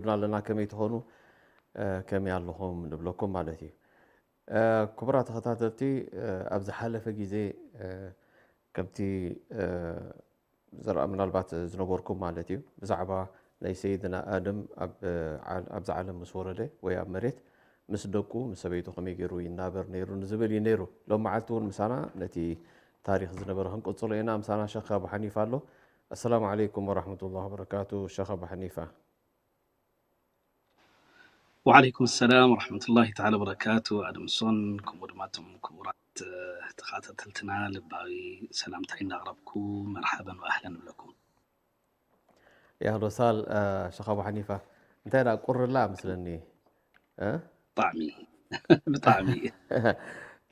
ይብልና ኣለና። ከመይ ትኾኑ? እ፣ ከመይ ኣለኹም ንብለኩም ማለት እዩ። እ፣ ክቡራት ተኸታተልቲ፣ እ፣ ኣብ ዝሓለፈ ግዜ፣ እ፣ ከምቲ፣ እ፣ ዝረኣ ምናልባት ዝነበርኩም ማለት እዩ፣ ብዛዕባ ናይ ሰይድና ኣደም ኣብ፣ እ፣ ዓል-፣ ኣብዚ ዓለም ምስ ወረደ ወይ ኣብ መሬት ምስ ደቁ ምስ ሰበይቱ ከመይ ገይሩ ይናበር ነይሩ ንዝብል እዩ ነይሩ። ሎም መዓልቲ እውን ምሳና ነቲ ታሪኽ ዝነበረ ክንቅጽሎ ኢና። ምሳና ሸኽ ኣቡ ሓኒፋ ኣሎ። ኣሰላሙ ዓለይኩም ወራሕመቱላሂ ወበረካቱ። ሸኽ ኣቡ ሓኒፋ። ወዓለይኩም ሰላም ወረሕመቱላሂ ተዓላ ወበረካቱ። ኣድምሶን ከምኡ ድማ እቶም ክቡራት፣ እ፣ ተኸታተልትና ልባዊ ሰላምታይ እንዳቕረብኩ መርሓበን ወኣህለን እብለኩም። የህሎ ሳል፣ እ፣ ሸኽ ኣቡ ሓኒፋ። እንታይ ደኣ ቁርላ ምስለኒ? እ? ብጣዕሚ፣ ብጣዕሚ።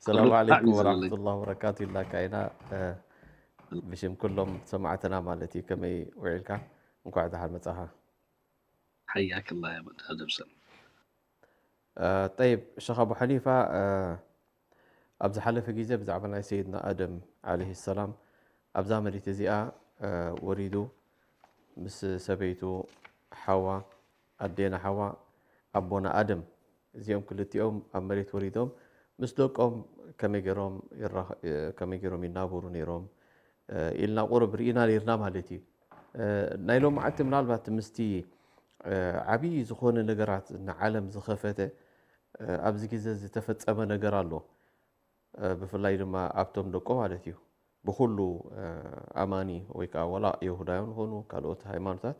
ሰላም ቁርላ ዓለይኩም ብጣዕሚ ዘለኒ። ወራሕመቱላሂ ወበረካቱ ኢልናካ ኢና። እ፣ ብሽም ኩሎም ሰማዕትና ማለት እዩ። ከመይ ውዒልካ? እንኳዕ ደሓን መጻኻ። ሓያክ ኣላህ ያ መድሃ ደብሰን። እ፣ ጠይብ፣ ሸኽ ኣቡ ሓኒፋ፣ እ፣ ኣብ ዝሓለፈ ግዜ ብዛዕባ ናይ ሰይድና ኣደም ዓለይሂ ሰላም ኣብዛ መሬት እዚኣ፣ እ፣ ወሪዱ ምስ ሰበይቱ ሓዋ፣ ኣዴና ሓዋ፣ ኣቦና ኣደም፣ እዚኦም ክልቲኦም ኣብ መሬት ወሪዶም ምስ ደቆም ከመይ ገይሮም ይራኸ-፣ እ፣ ከመይ ገይሮም ይናበሩ ነይሮም፣ እ፣ ኢልና ቁሩብ ርኢና ነይርና ማለት እዩ። እ፣ ናይ ሎማዓንቲ ምናልባት ምስቲ፣ እ፣ ዓብዪ ዝኾነ ነገራት ንዓለም ዝኸፈተ፣ እ፣ ኣብዚ ግዜ ዝተፈጸመ ነገር ኣሎ። እ፣ ብፍላይ ድማ ኣብቶም ደቆ ማለት እዩ። ብኹሉ፣ እ፣ ኣማኒ ወይ ከዓ ወላ የሁዳውያን ዝኾኑ ካልኦት ሃይማኖታት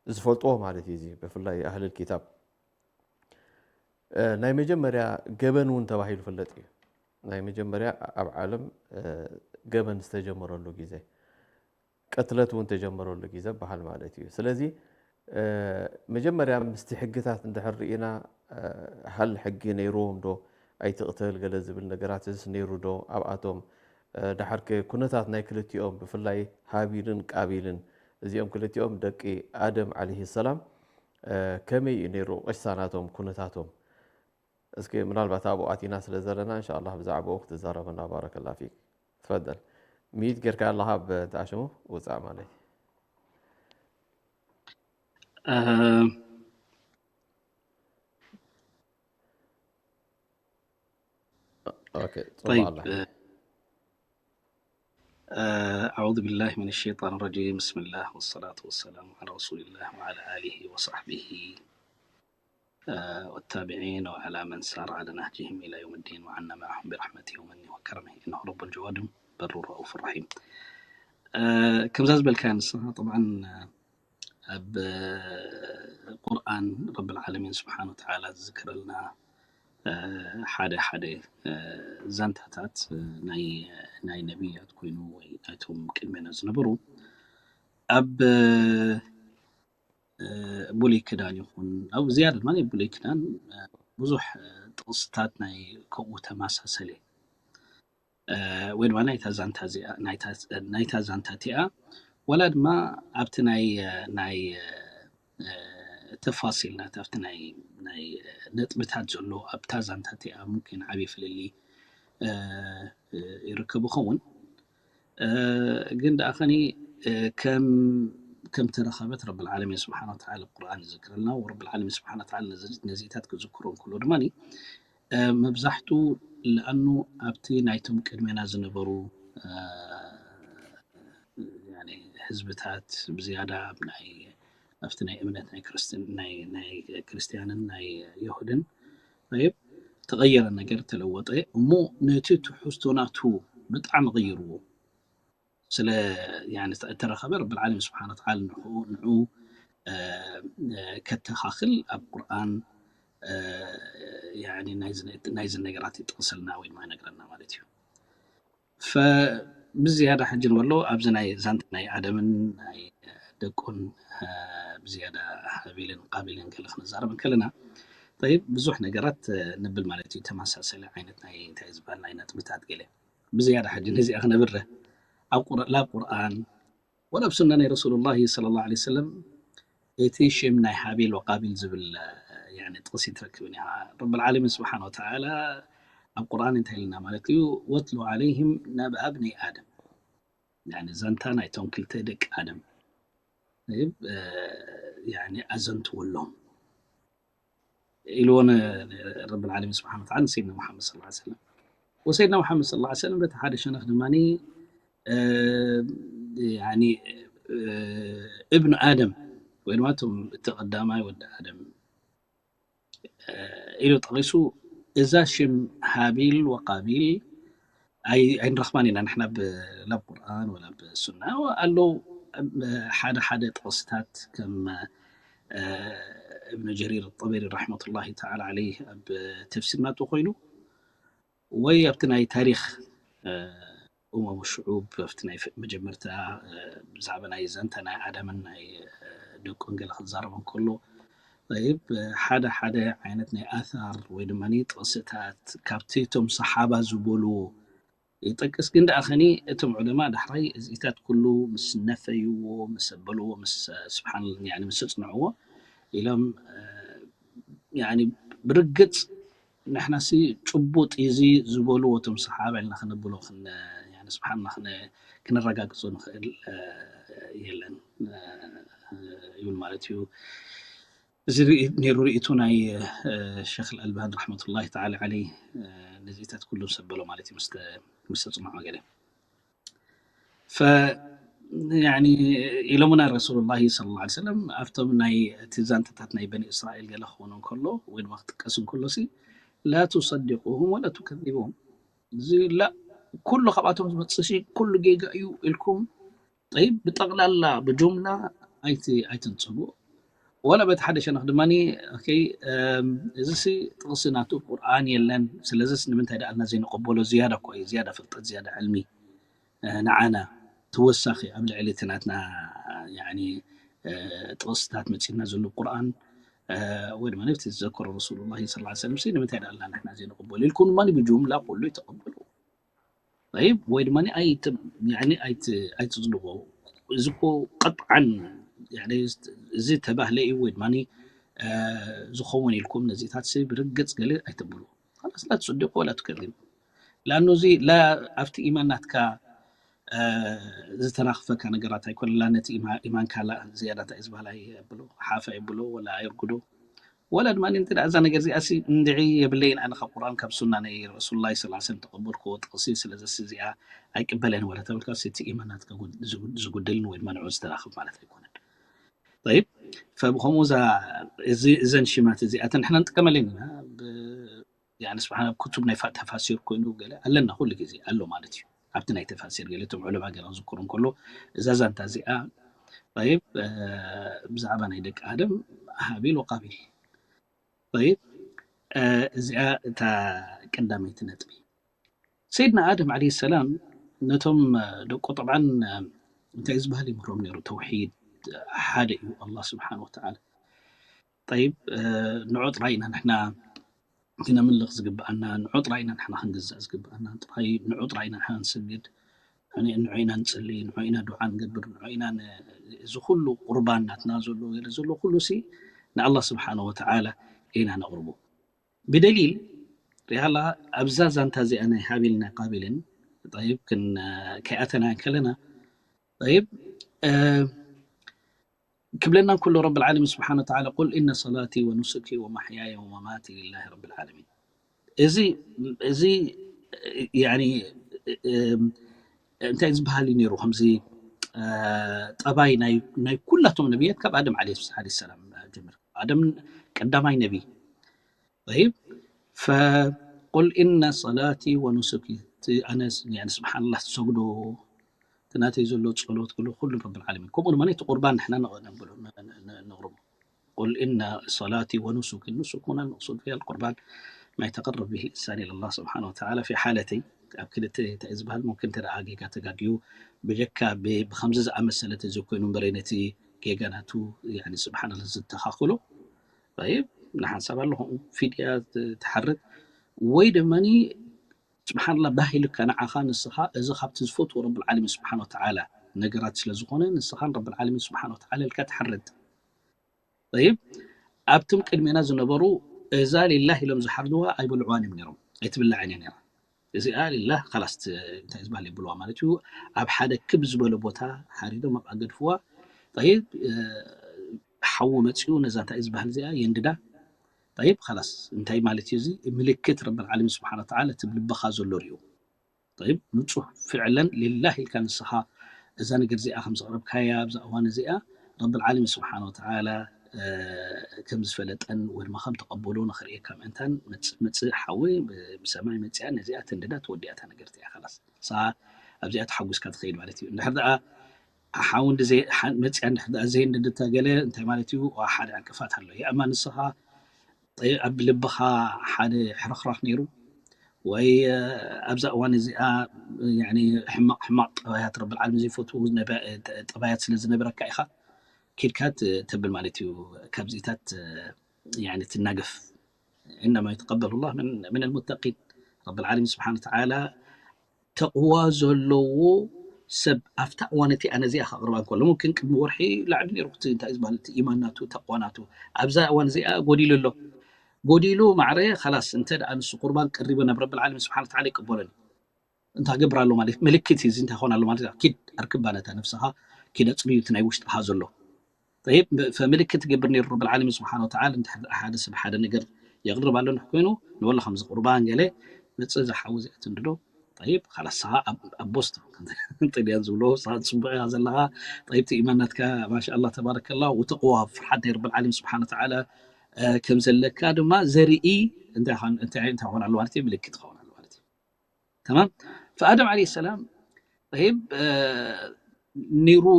ዝፈልጥዎ ማለት እዩ። እዚ ብፍላይ ኣህልል ኪታብ፣ እ፣ ናይ መጀመርያ ገበን እውን ተባሂሉ ይፍለጥ እዩ። ናይ መጀመርያ ኣብ ዓለም፣ እ፣ ገበን ዝተጀመረሉ ግዜ፣ ቅትለት እውን ተጀመረሉ ግዜ በሃል ማለት እዩ። ስለዚ፣ እ፣ መጀመርያ ምስቲ ሕግታት እንድሕር ርኢና፣ እ፣ ሃል ሕጊ ነይርዎም ዶ? ኣይትቕተል ገለ ዝብል ነገራትስ ነይሩ ዶ ኣብኣቶም? እ፣ ደሓር ከ ኩነታት ናይ ክልቲኦም ብፍላይ ሃቢልን ቃቢልን፣ እዚኦም ክልቲኦም ደቂ ኣደም ዓለይሂ ሰላም፣ እ፣ ከመይ እዩ ነይሩ ቅሳ ናቶም ኩነታቶም? እስኪ ምናልባት ኣብኡ ኣቲና ስለ ዘለና እንሻ ኣላህ ብዛዕባኡ ክትዛረበና። ባረከላ ፊክ። ትፈደል። ሚዩት ጌርካ ኣለኻ ብ-፣ እንታይ ሽሙ? ውጻእ ማለት እዩ። እ፣ ኦኬ፣ ጽቡቕ ጠይብ፣ ኣላ። እ፣ እ፣ أعوذ بالله من الشيطان الرجيم. بسم الله والصلاة والسلام على رسول الله وعلى آله وصحبه، እ፣ والتابعين وعلى من سار على نهجهم إلى يوم الدين وعنا معهم برحمته ومنه وكرمه إنه رب جواد بر رؤوف رحيم. እ፣ ከምዛ ዝበልካያ ንስኻ طبعا ኣብ ቁርኣን ረብል ዓለሚን ስብሓን ወተዓላ ዝዝክረልና፣ እ፣ ሓደ ሓደ፣ እ፣ ዛንታታት፣ እ፣ ናይ፣ ናይ ነቢያት ኮይኑ ወይ ናይቶም ቅድሜና ዝነበሩ ኣብ፣ እ፣ ብሉይ ክዳን ይኹን ኣብ ዝያዳ ድማ ናይ ብሉይ ክዳን፣ እ፣ ብዙሕ፣ እ፣ ጥቕስታት ናይ ከምኡ ተመሳሰለ እ፣ ወይ ድማ ናይታ ዛንታ እዚኣ፣ ናይታ፣ ናይታ ዛንታ እቲኣ፣ ወላ ድማ ኣብቲ ናይ፣ እ፣ ናይ፣ እ፣ ተፋሲል ናት፣ ኣብቲ ናይ፣ ናይ፣ እ፣ ነጥብታት ዘሎ ኣብታ ዛንታ እቲኣ ሙምኪን ዓብዪ ፍልልይ፣ እ፣ እ፣ ይርከብ ይኸውን። እ፣ ግን ደኣ ኸኒ፣ እ፣ ከም፣ ከም ተረኸበት ረብል ዓለሚን ስብሓን ወተዓላ ቁርኣን ይዝክረልና። ወረብል ዓለሚን ስብሓን ወተዓላ ነዚ፣ ነዚታት ክዝክሮ እንከሎ ድማ እ፣ መብዛሕቱ ለኣኑ ኣብቲ ናይቶም ቅድሜና ዝነበሩ፣ እ፣ ያኒ ህዝብታት ብዝያዳ ኣብ ናይ፣ ኣብቲ ናይ እምነት ናይ ክርስትን-፣ ናይ፣ ናይ ክርስትያንን ናይ የሁድን፣ ጠይብ፣ ተቐየረ ነገር ተለወጠ። እሞ ነቲ ትሕዝቶ ናቱ ብጣዕሚ ቀይርዎ። ስለ፣ ያኒ፣ እተረኸበ ረብል ዓለሚን ስብሓን ወተዓላ ንዕኡ፣ ንዕኡ፣ እ፣ እ፣ ከተኻኽል ኣብ ቁርኣን፣ እ፣ ያኒ፣ ናይዚ፣ ናይዚ ነገራት ይጥቕስልና ወይ ድማ ይነግረና ማለት እዩ። ፈ-፣ ብዝያዳ ሕጂ ንበሎ ኣብዚ ናይ ዛንታ ናይ ኣደምን ናይ ደቁን፣ እ፣ ብዝያዳ ሃቢልን ቃቢልን ገለ ክንዛረብ እንከለና፣ ጠይብ፣ ብዙሕ ነገራት፣ እ፣ ንብል ማለት እዩ። ተመሳሰሊ ዓይነት ናይ እንታይ ዝበሃል ናይ ነጥብታት ገለ። ብዝያዳ ሕጂ ነዚኣ ክነብረ ኣብ ቁር-፣ ላብ ቁርኣን ወላ ኣብ ሱና ናይ ረሱሉላሂ ሰለላሁ ዐለይሂ ወሰለም እቲ ሽም ናይ ሃቢል ወቃቢል ዝብል፣ እ፣ ያኒ ጥቕሲ ትረክብን ኢኻ። ረብል ዓለሚን ስብሓን ወተዓላ ኣብ ቁርኣን እንታይ ኢልና ማለት እዩ? ወትሉ ዓለይሂም ነብአ ብነይ ኣደም። ያኒ ዛንታ ናይቶም ክልተ ደቂ ኣደም። ጠይብ፣ እ፣ ያኒ ኣዘንትወሎም። ኢልዎ ን-፣ ረብል ዓለሚን ስብሓን ወተዓላ ንሰይድና ሙሓመድ ሰለላሁ ዐለይሂ ወሰለም። ወሰይድና ሙሓመድ ሰለላሁ ዐለይሂ ወሰለም በቲ ሓደ ሸነኽ ድማ፣ እ፣ ያኒ፣ እ፣ እብኑ ኣደም ወይ ድማ እቶም እቲ ቀዳማይ ወዲ ኣደም፣ እ፣ ኢሉ ጠቒሱ። እዛ ሽም ሃቢል ወቃቢል ኣይ-፣ ኣይንረኽባን ኢና ንሕና ብ-፣ ላብ ቁርኣን ወላ ብሱና። ኣለዉ፣ እ፣ ሓደ ሓደ ጥቕስታት ከም፣ እ፣ እብኑ ጀሪር ጠበሪ ረሕመቱላሂ ተዓላ ዓለይህ ኣብ ተፍሲር ናቱ ኮይኑ፣ ወይ ኣብቲ ናይ ታሪኽ፣ እ፣ ኡመም ሽዑብ ኣብቲ ናይ ፍ-፣ መጀመርታ፣ እ፣ ብዛዕባ ናይ ዘንተ ናይ ኣዳምን ናይ፣ እ፣ ደቁን ገለ ክዛረብ እንከሎ፣ ጠይብ፣ እ፣ ሓደ ሓደ ዓይነት ናይ ኣታር ወይ ድማ ጥቕስታት ካብቲ እቶም ሰሓባ ዝበልዎ ይጠቅስ። ግን ደኣ ኸኒ እቶም ዑለማ ዳሕራይ እዚኢታት ኩሉ ምስ ነፈይዎ፣ ምስ ኣበልዎ፣ ምስ፣ ስብሓን፣ ያኒ ምስ ኣጽንዕዎ ኢሎም፣ እ፣ ያኒ ብርግጽ ንሕናሲ ጭቡጥ እዚ ዝበልዎ እቶም ሰሓባ ኢልና ክነብሎ ክን-፣ ያኒ ስብሓንና ክን-፣ ክነረጋግጾ ንኽእል፣ እ፣ የለን፣ እ፣ ይብል ማለት እዩ። እዚ ርኢ-፣ ነይሩ ርእይቱ ናይ፣ እ፣ ሸኽ ኣልኣልባን ረሕመቱላሂ ተዓላ ዓለይህ፣ እ፣ ነዚታት ኩሉ ምስ ኣበሎ ማለት እዩ፣ ምስ ተ-፣ ምስ ተጽንዖ ገለ። ፈ-፣ ያኒ ኢሎምና ረሱሉላሂ ሰለላሁ ዐለይሂ ወሰለም ኣብቶም ናይ እቲ ዛንታታት ናይ በኒ እስራኤል ገለ ክኾኑ እንከሎ ወይ ድማ ክጥቀስ እንከሎ ሲ ላ ቱሰዲቁሁም ወላ ቱከዚቡሁም። እዚ ላ ኩሉ ካብኣቶም ዝመጽእ ሲ ኩሉ ጌጋ እዩ ኢልኩም፣ ጠይብ፣ ብጠቕላላ ብጁምላ ኣይቲ-፣ ኣይትንጽጉ። ወላ በቲ ሓደ ሸነኽ ድማ፣ ኦኬ፣ እም፣ እዚ ሲ ጥቕሲ ናቱ ቁርኣን የለን፣ ስለዚስ ንምንታይ ደኣ ኣልና ዘይንቕበሎ? ዝያዳ እኮ እዩ፣ ዝያዳ ፍልጠት፣ ዝያዳ ዕልሚ፣ እ፣ ንዓና ተወሳኺ ኣብ ልዕሊ እቲ ናትና፣ ያኒ፣ እ፣ ጥቕስታት መጺእና ዘሎ ቁርኣን፣ እ፣ ወይ ድማ ነቲ ዝዘከሮ ረሱሉላሂ ሰለላሁ ዐለይሂ ወሰለም ሲ ንምንታይ ደኣ ኣልና ንሕና ዘይንቕበሎ ኢልኩም ድማ ብጁምላ ኩሉ ይተቐበሉ። ጠይብ፣ ወይ ድማ ኣይቲ-፣ ያኒ ኣይቲ-፣ ኣይትጽድቑ። እዚ እኮ ቀጥዓን፣ ያኒ እዚ ተባህለ እዩ ወይ ድማ፣ እ፣ ዝኸውን ኢልኩም ነዚታት ሲ ብርግጽ ገለ ኣይተብሉ። ኸላስ ላ ትጽድቁ ወላ ትከዚቡ። ለኣኑ እዚ ላ ኣብቲ ኢማን ናትካ፣ እ፣ ዝተናኽፈካ ነገራት ኣይኮነን። ላ ነቲ ኢማ-፣ ኢማንካ ላ ዝያዳ እንታይ እዩ ዝበሃል ኣየብሎ፣ ሓፍ ኣየብሎ ወላ ኣየርጉዶ። ወላ ድማ እንተ ደኣ እዛ ነገር እዚኣ ሲ እንድዒ የብለይን፣ ኣነ ካብ ቁርኣን ካብ ሱና ናይ ረሱሉላሂ ሰለላሁ ዐለይሂ ወሰለም ተቐበልክዎ ጥቕሲ፣ ስለዚ ሲ እዚኣ ኣይቅበለን ወላ ተበልካ ሲ እቲ ኢማን ናትካ ጉድ-፣ ዝጉ-፣ ዝጉድልን ወይ ድማ ንዕኡ ዝተናኽፍ ማለት ኣይኮነን። ጠይብ፣ ፈብኸምኡ እዛ፣ እዚ፣ እዘን ሽማት እዚኣተን ንሕና ንጥቀመለን ኢና። ብ-፣ ያኒ ስብሓን ኣብ ክቱብ ናይ ፋ-፣ ተፋሲር ኮይኑ ገለ ኣለና፣ ኩሉ ግዜ ኣሎ ማለት እዩ። ኣብቲ ናይ ተፋሲር ገለ እቶም ዑለማ ገለ ክዝክሩ እንከሎ፣ እዛ ዛንታ እዚኣ፣ ጠይብ፣ እ፣ ብዛዕባ ናይ ደቂ ኣደም ሃቢል ወቃቢል። ጠይብ፣ እ፣ እዚኣ እታ ቀዳመይቲ ነጥቢ። ሰይድና ኣደም ዓለይሂ ሰላም ነቶም፣ እ፣ ደቁ ጠብዓን፣ እ፣ እንታይ ዝበሃል ይምህሮም ነይሩ? ተውሒድ፣ ሓደ እዩ ኣላህ ስብሓን ወተዓላ። ጠይብ፣ እ፣ ንዑ ጥራይ ኢና ንሕና ክነምልኽ ዝግብኣና፣ ንዑ ጥራይ ኢና ንሕና ክንግዛእ ዝግብኣና፣ ጥራይ፣ ንዑ ጥራይ ኢና ንሕና ንሰግድ፣ ንዑ፣ ንዑ ኢና ንጽሊ፣ ንዑ ኢና ዱዓ ንገብር፣ ንዑ ኢና ን-፣ እዚ ኩሉ ቁርባን ናትና ዘሎ፣ ገለ ዘሎ ኩሉ ሲ ንኣላህ ስብሓነ ወተዓላ ኢና ነቕርቦ። ብደሊል ሪኣላ ኣብዛ ዛንታ እዚኣ ናይ ሃቢልን ናይ ቃቢልን፣ ጠይብ፣ ክን-፣ ከይኣተና ከለና፣ ጠይብ፣ እ፣ ክብለና እንከሎ ረብል ዓለሚን ስብሓነ ወተዓላ፣ "ቁል ኢነ ሰላቲ ወኑሱኪ ወመሕያየ ወመማቲ ሊላሂ ረብል ዓለሚን።" እዚ፣ እዚ፣ ያኒ፣ እም፣ እንታይ ዝበሃል እዩ ነይሩ? ከምዚ፣ እ፣ ጠባይ ናይ፣ ናይ ኩላቶም ነቢያት ካብ ኣደም ዓለይሂ ሰላም ጀሚሩ። ኣደም ቀዳማይ ነቢ። ጠይብ፣ ፈቁል ኢነ ሰላቲ ወኑሱኪ፣ እቲ ኣነ፣ ያኒ፣ ስብሓንላህ፣ ትሰግዶ፣ እቲ ናተይ ዘሎ ጸሎት፣ ኩሉ፣ ኩሉ ረብል ዓለሚን። ከምኡ ድማ እቲ ቁርባን ንሕና ነ-፣ ነብሎ፣ ነ-፣ ነ-፣ ነ-፣ ነቕርቦ። ቁል ኢነ ሰላቲ ወኑሱኪ፣ ኑሱክ ሁና መቅሱድ ፊሃ ልቁርባን፣ ማ የተቀረብ ብሂ ልኢንሳን ኢለላህ ስብሓነ ወተዓላ ፊ ሓለተይ፣ ኣብ ክልተ እንታይ ዝበሃል፣ ሙምኪን እንተ ደኣ ጌጋ ተጋግዩ፣ ብጀካ ብ-፣ ብኸምዚ ዝኣመሰለ ተዘይኮይኑ እምበረይ ነቲ ጌጋ ናቱ፣ ያኒ፣ ስብሓንላህ፣ ዝተኻኽሎ። ጠይብ፣ ንሓንሳብ ኣለኹ፣ ፊድያ ት-፣ ትሓርድ፣ ወይ ድማኒ፣ ስብሓንላህ፣ ባህ ኢሉካ ንዓኻ፣ ንስኻ፣ እዚ ካብቲ ዝፈትዎ ረብል ዓለሚን ስብሓነ ወተዓላ ነገራት ስለ ዝኾነ፣ ንስኻን ረብል ዓለሚን ስብሓነ ወተዓላ ኢልካ ትሓርድ። ጠይብ፣ ኣብቶም ቅድሜና ዝነበሩ እዛ ሊላህ ኢሎም ዝሓርድዋ ኣይበልዕዋን እዮም ነይሮም። ኣይትብላዕን እያ ነይራ። እዚኣ ሊላህ፣ ኻላስ፣ ት-፣ እንታይ ዝበሃል የብልዋ ማለት እዩ። ኣብ ሓደ ክብ ዝበለ ቦታ ሓሪዶም ኣብኣ ገድፍዋ። ጠይብ፣ እ፣ ሓዊ መጺኡ ነዛ እንታይ ዝበሃል እዚኣ የንድዳ። طيب خلاص እንታይ ማለት እዩ እዚ ምልክት ረብል ዓለሚን ስብሓን ወተዓላ እቲ ልብኻ ዘሎ ሪኡ طيب ንጹህ ፍዕለን ሊላህ ኢልካ ንስኻ እዛ ነገር እዚኣ ከም ዘቕረብካያ ኣብዛ እዋን እዚኣ ረብል ዓለሚን ስብሓን ወተዓላ ከም ዝፈለጠን ወይ ድማ ከም ተቐበሎ ንኽርእየካ ምእንታን መጽእ ሓዊ ብሰማይ መጽያ ነዚኣ ትንድዳ ትወዲኣታ ነገር እያ። ከላስ ንስኻ ኣብዚኣ ተሓጒስካ ትኸይድ ማለት እዩ። እንድሕር ደኣ ሓዊ መጽያ እንድሕር ደኣ ዘየንድድታ ገለ እንታይ ማለት እዩ? ሓደ ዕንቅፋት ኣሎ። የእማ ንስኻ ኣብ ልብኻ ሓደ ሕርኽራኽ ነይሩ ወይ ኣብዛ እዋን እዚኣ ሕማቕ ሕማቕ ጠባያት ረብል ዓለሚን ዘይፈትዉ ጠባያት ስለ ዝነበረካ ኢኻ ኪድካ ተብል ማለት እዩ። ካብዚታት ትናገፍ إنما يتقبل الله من من المتقين ረብል ዓለሚን ስብሓን ወተዓላ ተቕዋ ዘለዎ ሰብ ኣብታ እዋን እቲኣ ነዚኣ ከቕርባ እንከሎ ሙምኪን ቅድሚ ወርሒ ላዕሊ ነይሩ እቲ እንታይ ዝበሃል እቲ ኢማን ናቱ ተቕዋ ናቱ ኣብዛ እዋን እዚኣ ጎዲሉ ኣሎ ጎዲሉ ማዕረ ኸላስ እንተ ደኣ ንሱ ቁርባን ቀሪቡ ናብ ረብል ዓለሚን ስብሓን ወተዓላ ይቅበለኒ እንታይ ገብር ኣሎ ማለት ምልክት እዩ እንታይ ኾን ኣሎ ማለት ኪድ ኣርክባ ነታ ነፍስኻ ኪድ ኣፅርዩ እቲ ናይ ውሽጥኻ ዘሎ طيب ምልክት ገብር ነይሩ ረብል ዓለሚን ስብሓን ወተዓላ እንተ ሓደ ሰብ ሓደ ነገር የቕርብ ኣሎ እንድሕ ኮይኑ ንወላ ከምዚ ቁርባን ገለ መፅእ ዝሓዊ ዝእትንድዶ طيب خلاص ስኻ ኣብ ቦስት ጥልያን ዝብሎ ስኻ ፅቡቅ ኢኻ ዘለኻ طيب እቲ ኢማን ናትካ ማሻ ኣላ ተባረከላ ወተቅዋ ፍርሓት ናይ ረብል ዓለሚን ስብሓን ወተዓላ ከም ዘለካ ድማ ዘርኢ እንታይ ኾን ኣሎ ማለት እዩ ምልክት ኸውን ኣሎ ማለት እዩ تمام فآدم عليه السلام طيب نيرو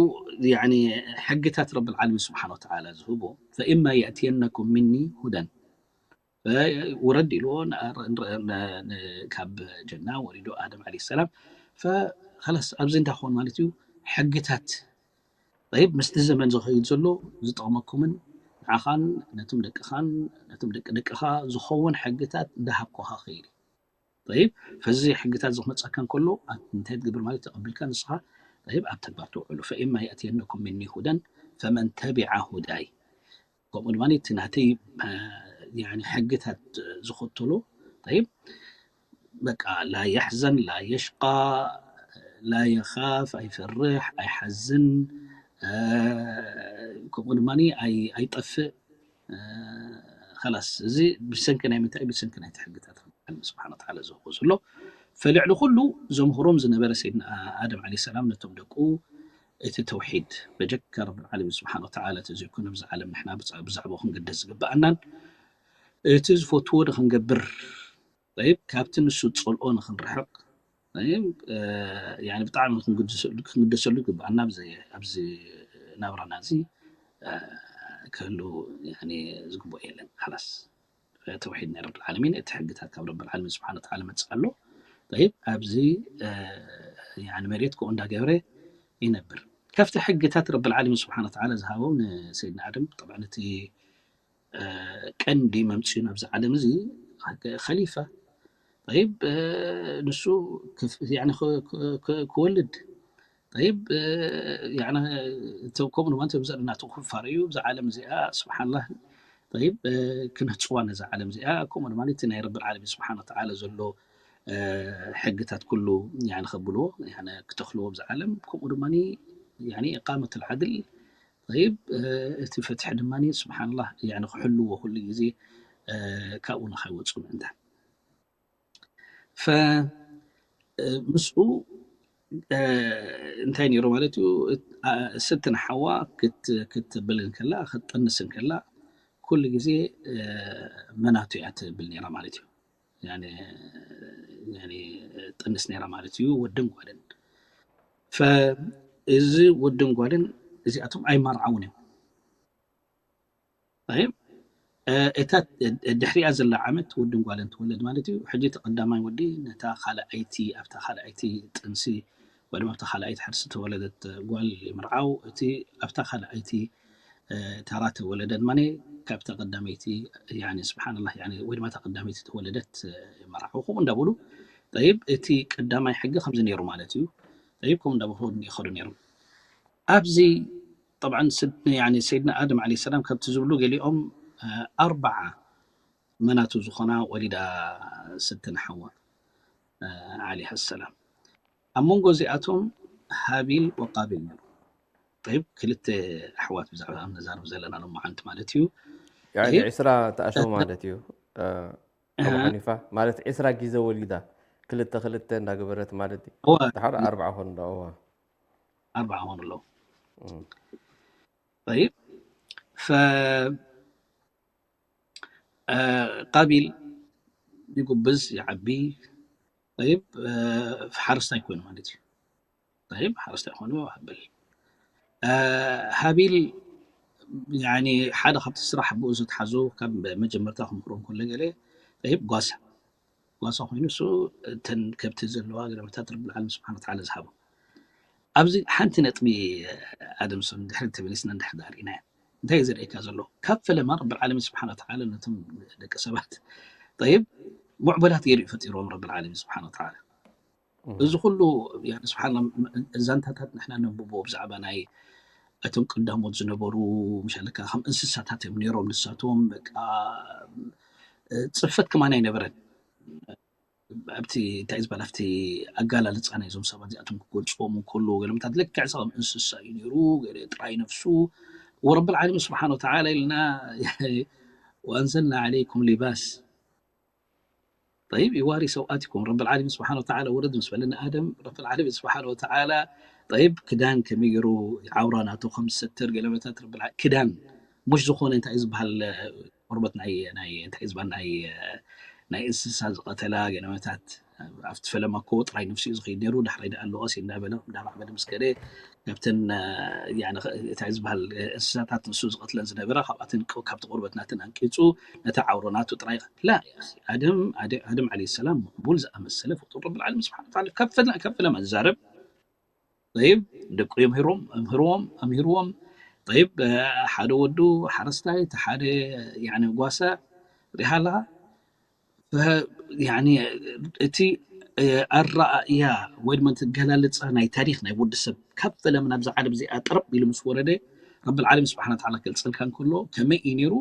يعني حقتات رب العالمين سبحانه وتعالى زهبو فإما يأتينكم مني هدى ውረድ ኢልዎ ካብ ጀና ወሪዱ ኣደም ዓለ ሰላም ከላስ ኣብዚ እንታይ ክኾን ማለት እዩ ሕግታት ይብ ምስቲ ዘመን ዝኸይድ ዘሎ ዝጠቕመኩምን ንዓኻን ነቶም ደቅኻን ነቶም ደቂ ደቅኻ ዝኸውን ሕግታት እንዳሃብኩኻ ኸይድ ይብ ፈዚ ሕግታት ዝመፀካ እንከሎ እንታይ ትገብር ማለት ተቐቢልካ ንስኻ ይብ ኣብ ተግባር ተውዕሉ ፈኢማ የእትየነኩም ምኒ ሁደን ፈመን ተቢዓ ሁዳይ ከምኡ ድማ እቲ ናተይ ሕግታት ዝኽተሎ ይብ በቃ ላ የሕዘን ላ የሽቃ ላ የኻፍ ኣይፈርሕ ኣይሓዝን ከምኡ ድማ ኣይጠፍእ ላስ እዚ ብሰንኪ ናይ ምንታይ ብሰንኪ ናይ ሕግታት ስብሓን ወተዓላ ዝህቦ ዘሎ ፈልዕሊ ኩሉ ዘምህሮም ዝነበረ ሰይድና ኣደም ዓለ ሰላም ነቶም ደቁ እቲ ተውሒድ በጀካ ረብል ዓለሚን ስብሓን ወተዓላ ተዘይኮነ ብዛ ዓለም ንሕና ብዛዕባኡ ክንግደስ ዝግበኣናን እቲ ዝፈትዎ ንክንገብር ይብ ካብቲ ንሱ ዝፀልኦ ንክንርሕቕ ይብ ብጣዕሚ ክንግደሰሉ ይግበኣና ኣብዚ ናብራና እዚ ክህሉ ዝግብኦ የለን ላስ ተውሒድ ናይ ረብል ዓለሚን እቲ ሕግታት ካብ ረብል ዓለሚን ስብሓን ወተዓላ መፅእ ኣሎ ይብ ኣብዚ መሬት ከምኡ እንዳገብረ ይነብር ካብቲ ሕግታት ረብል ዓለሚን ስብሓን ወተዓላ ዝሃቦም ንሰይድና ኣደም ጠብዓ ነቲ ቀንዲ መምፅኡ ናብዚ ዓለም እዚ ከሊፋ ይብ ንሱ ክወልድ ይብ ከምኡ ድማ እቶም ዘርኢ ናቱ ክፋር እዩ እዛ ዓለም እዚኣ ስብሓንላ ይብ ክነህፅዋ ነዛ ዓለም እዚኣ ከምኡ ድማ እቲ ናይ ረብል ዓለሚን ስብሓን ወተዓላ ዘሎ ሕግታት ኩሉ ከብልዎ ክተኽልዎ ብዛ ዓለም ከምኡ ድማ ኢቃመት ልዓድል ይብ እቲ ፍትሒ ድማ ስብሓንላ ክሕልዎ ኩሉ ግዜ ካብኡ ንኸይወፁ ምእንታን ምስኡ እንታይ ነይሩ ማለት እዩ ስትን ሓዋ ክትብል እንከላ ክትጠንስ እንከላ ኩሉ ግዜ መናቱ እያ ትብል ነይራ ማለት እዩ ጠንስ ነይራ ማለት እዩ ወድን ጓልን እዚ ወድን ጓልን እዚኣቶም ኣይማርዓውን እዮም እታ ድሕሪኣ ዘላ ዓመት ወድን ጓልን ትወለድ ማለት እዩ ሕጂ እቲ ቀዳማይ ወዲ ነታ ካልኣይቲ ኣብታ ካልኣይቲ ጥንሲ ወይ ድማ ኣብታ ካልኣይቲ ሕርሲ ተወለደት ጓል ይምርዓው እቲ ኣብታ ካልኣይቲ ተራ ተወለደ ድማ ካብታ ቀዳመይቲ ስብሓንላ ወይ ድማ እታ ቀዳመይቲ ተወለደት ይመርዓው ከምኡ እንዳበሉ ይብ እቲ ቀዳማይ ሕጊ ከምዚ ነይሩ ማለት እዩ ይብ ከምኡ እንዳበሉ ይኸዱ ነይሮም ኣብዚ طبعا ሰይድና ኣደም ዓለ ሰላም ካብቲ ዝብሉ ገሊኦም ኣርባዓ መናቱ ዝኾና ወሊዳ ስትን ሓዋ ዓለይሃ ሰላም ኣብ መንጎ እዚኣቶም ሃቢል ወቃቢል ነሩ ይብ ክልተ ኣሕዋት ብዛዕባ ነዛርብ ዘለና ሎማዓንቲ ማለት እዩ ያኒ ዕስራ ተኣሸው ማለት እዩ። ኣቡ ሓኒፋ ማለት ዕስራ ግዜ ወሊዳ ክልተ ክልተ እንዳገበረት ማለት እዩ። ድሓር ኣርባዓ ኾን ዶ? እዋ ኣርባዓ ኾን ኣለዉ። طيب ف ቃቢል ይጉብዝ ይዓቢ። طيب ሓረስታይ ኮይኑ ማለት እዩ። طيب ሓረስታይ ኮይኑ ሃብል ሃቢል ያኒ ሓደ ካብቲ ስራሕ ብኡ ዝተሓዙ ካብ መጀመርታ ክምህሮም ከሎ ገለ طيب ጓሳ ጓሳ ኮይኑ እሱ እተን ከብቲ ዘለዋ ገለመታት ረብል ዓለም ስብሓን ወተዓላ ዝሃቦ። ኣብዚ ሓንቲ ነጥቢ ኣደምሶን ድሕሪ ተመሊስና እንድሕር ዳር ኢና እንታይ እዩ ዘርእየካ ዘሎ? ካብ ፈለማ ረብል ዓለሚን ስብሓን ወተዓላ ነቶም ደቂ ሰባት طيب ሙዕበላት ገይሩ እዩ ፈጢሮም ረብል ዓለሚን ስብሓን ወተዓላ። እዚ ኩሉ ስብሓን ዛንታታት ንሕና ነንብቦ ብዛዕባ ናይ እቶም ቀዳሞት ዝነበሩ ምሻለካ ከም እንስሳታት እዮም ነይሮም ንሳቶም በቃ ጽፈት ከማን ኣይነበረን። ኣብቲ እንታይ ዝበሃል ኣብቲ ኣጋላልፃ ናይዞም ሰባት እዚኣቶም ክገልፅዎም እንከሎ ገለመታት ልክዕ ሰብ እንስሳ እዩ ነይሩ ገለ ጥራይ ነፍሱ ወረብል ዓለሚን ስብሓን ወተዓላ ኢልና ወኣንዘልና ዓለይኩም ሊባስ طيب يواري سوآتكم ረብል ዓለሚን ስብሓን ወተዓላ ወረድ ምስ በለ ንኣደም ረብል ዓለሚን ስብሓን ወተዓላ طيب ክዳን ከመይ ገይሩ ዓውራ ናቱ ከም ዝሰትር ገለመታት ክዳን ሙሽ ዝኾነ እንታይ እዩ ዝበሃል ቆርበት ናይ ናይ እንታይ ዝበሃል ናይ ናይ እንስሳ ዝቐተላ ገለመታት ኣብቲ ፈለማ እኮ ጥራይ ነፍሲኡ ዝኸይድ ነይሩ ዳሕራይ ደኣ ኣለቐስ እንዳበለ እንዳማዕበለ ምስ ከደ ካብተን እንታይ ዝበሃል እንስሳታት ንሱ ዝቐትለን ዝነበራ ካብኣተን ካብቲ ቆርበት ናተን ኣንቂፁ ነታ ዓውሮ ናቱ ጥራይ ላ ኣደም ኣደም ዓለ ሰላም ምዕቡል ዝኣመሰለ ፍጡር ረብል ዓለሚን ስብሓን ወተዓላ ካብ ፈለማ ዝዛረብ طيب ደቁ የምህሮም ኣምህርዎም ኣምህርዎም طيب ሓደ ወዱ ሓረስታይ እቲ ሓደ ያኒ ጓሳ ሪሃ ኣለኻ እቲ ኣረኣእያ ወይ ድማ ገላልፃ ናይ ታሪክ ናይ ወዲ ሰብ ካብ ፈለማ ናብዚ ዓለም እዚኣ ጥርብ ኢሉ ምስ ወረደ ረብል ዓለሚን ስብሓን ወተዓላ ክገልፀልካ እንከሎ ከመይ እዩ ነይሩ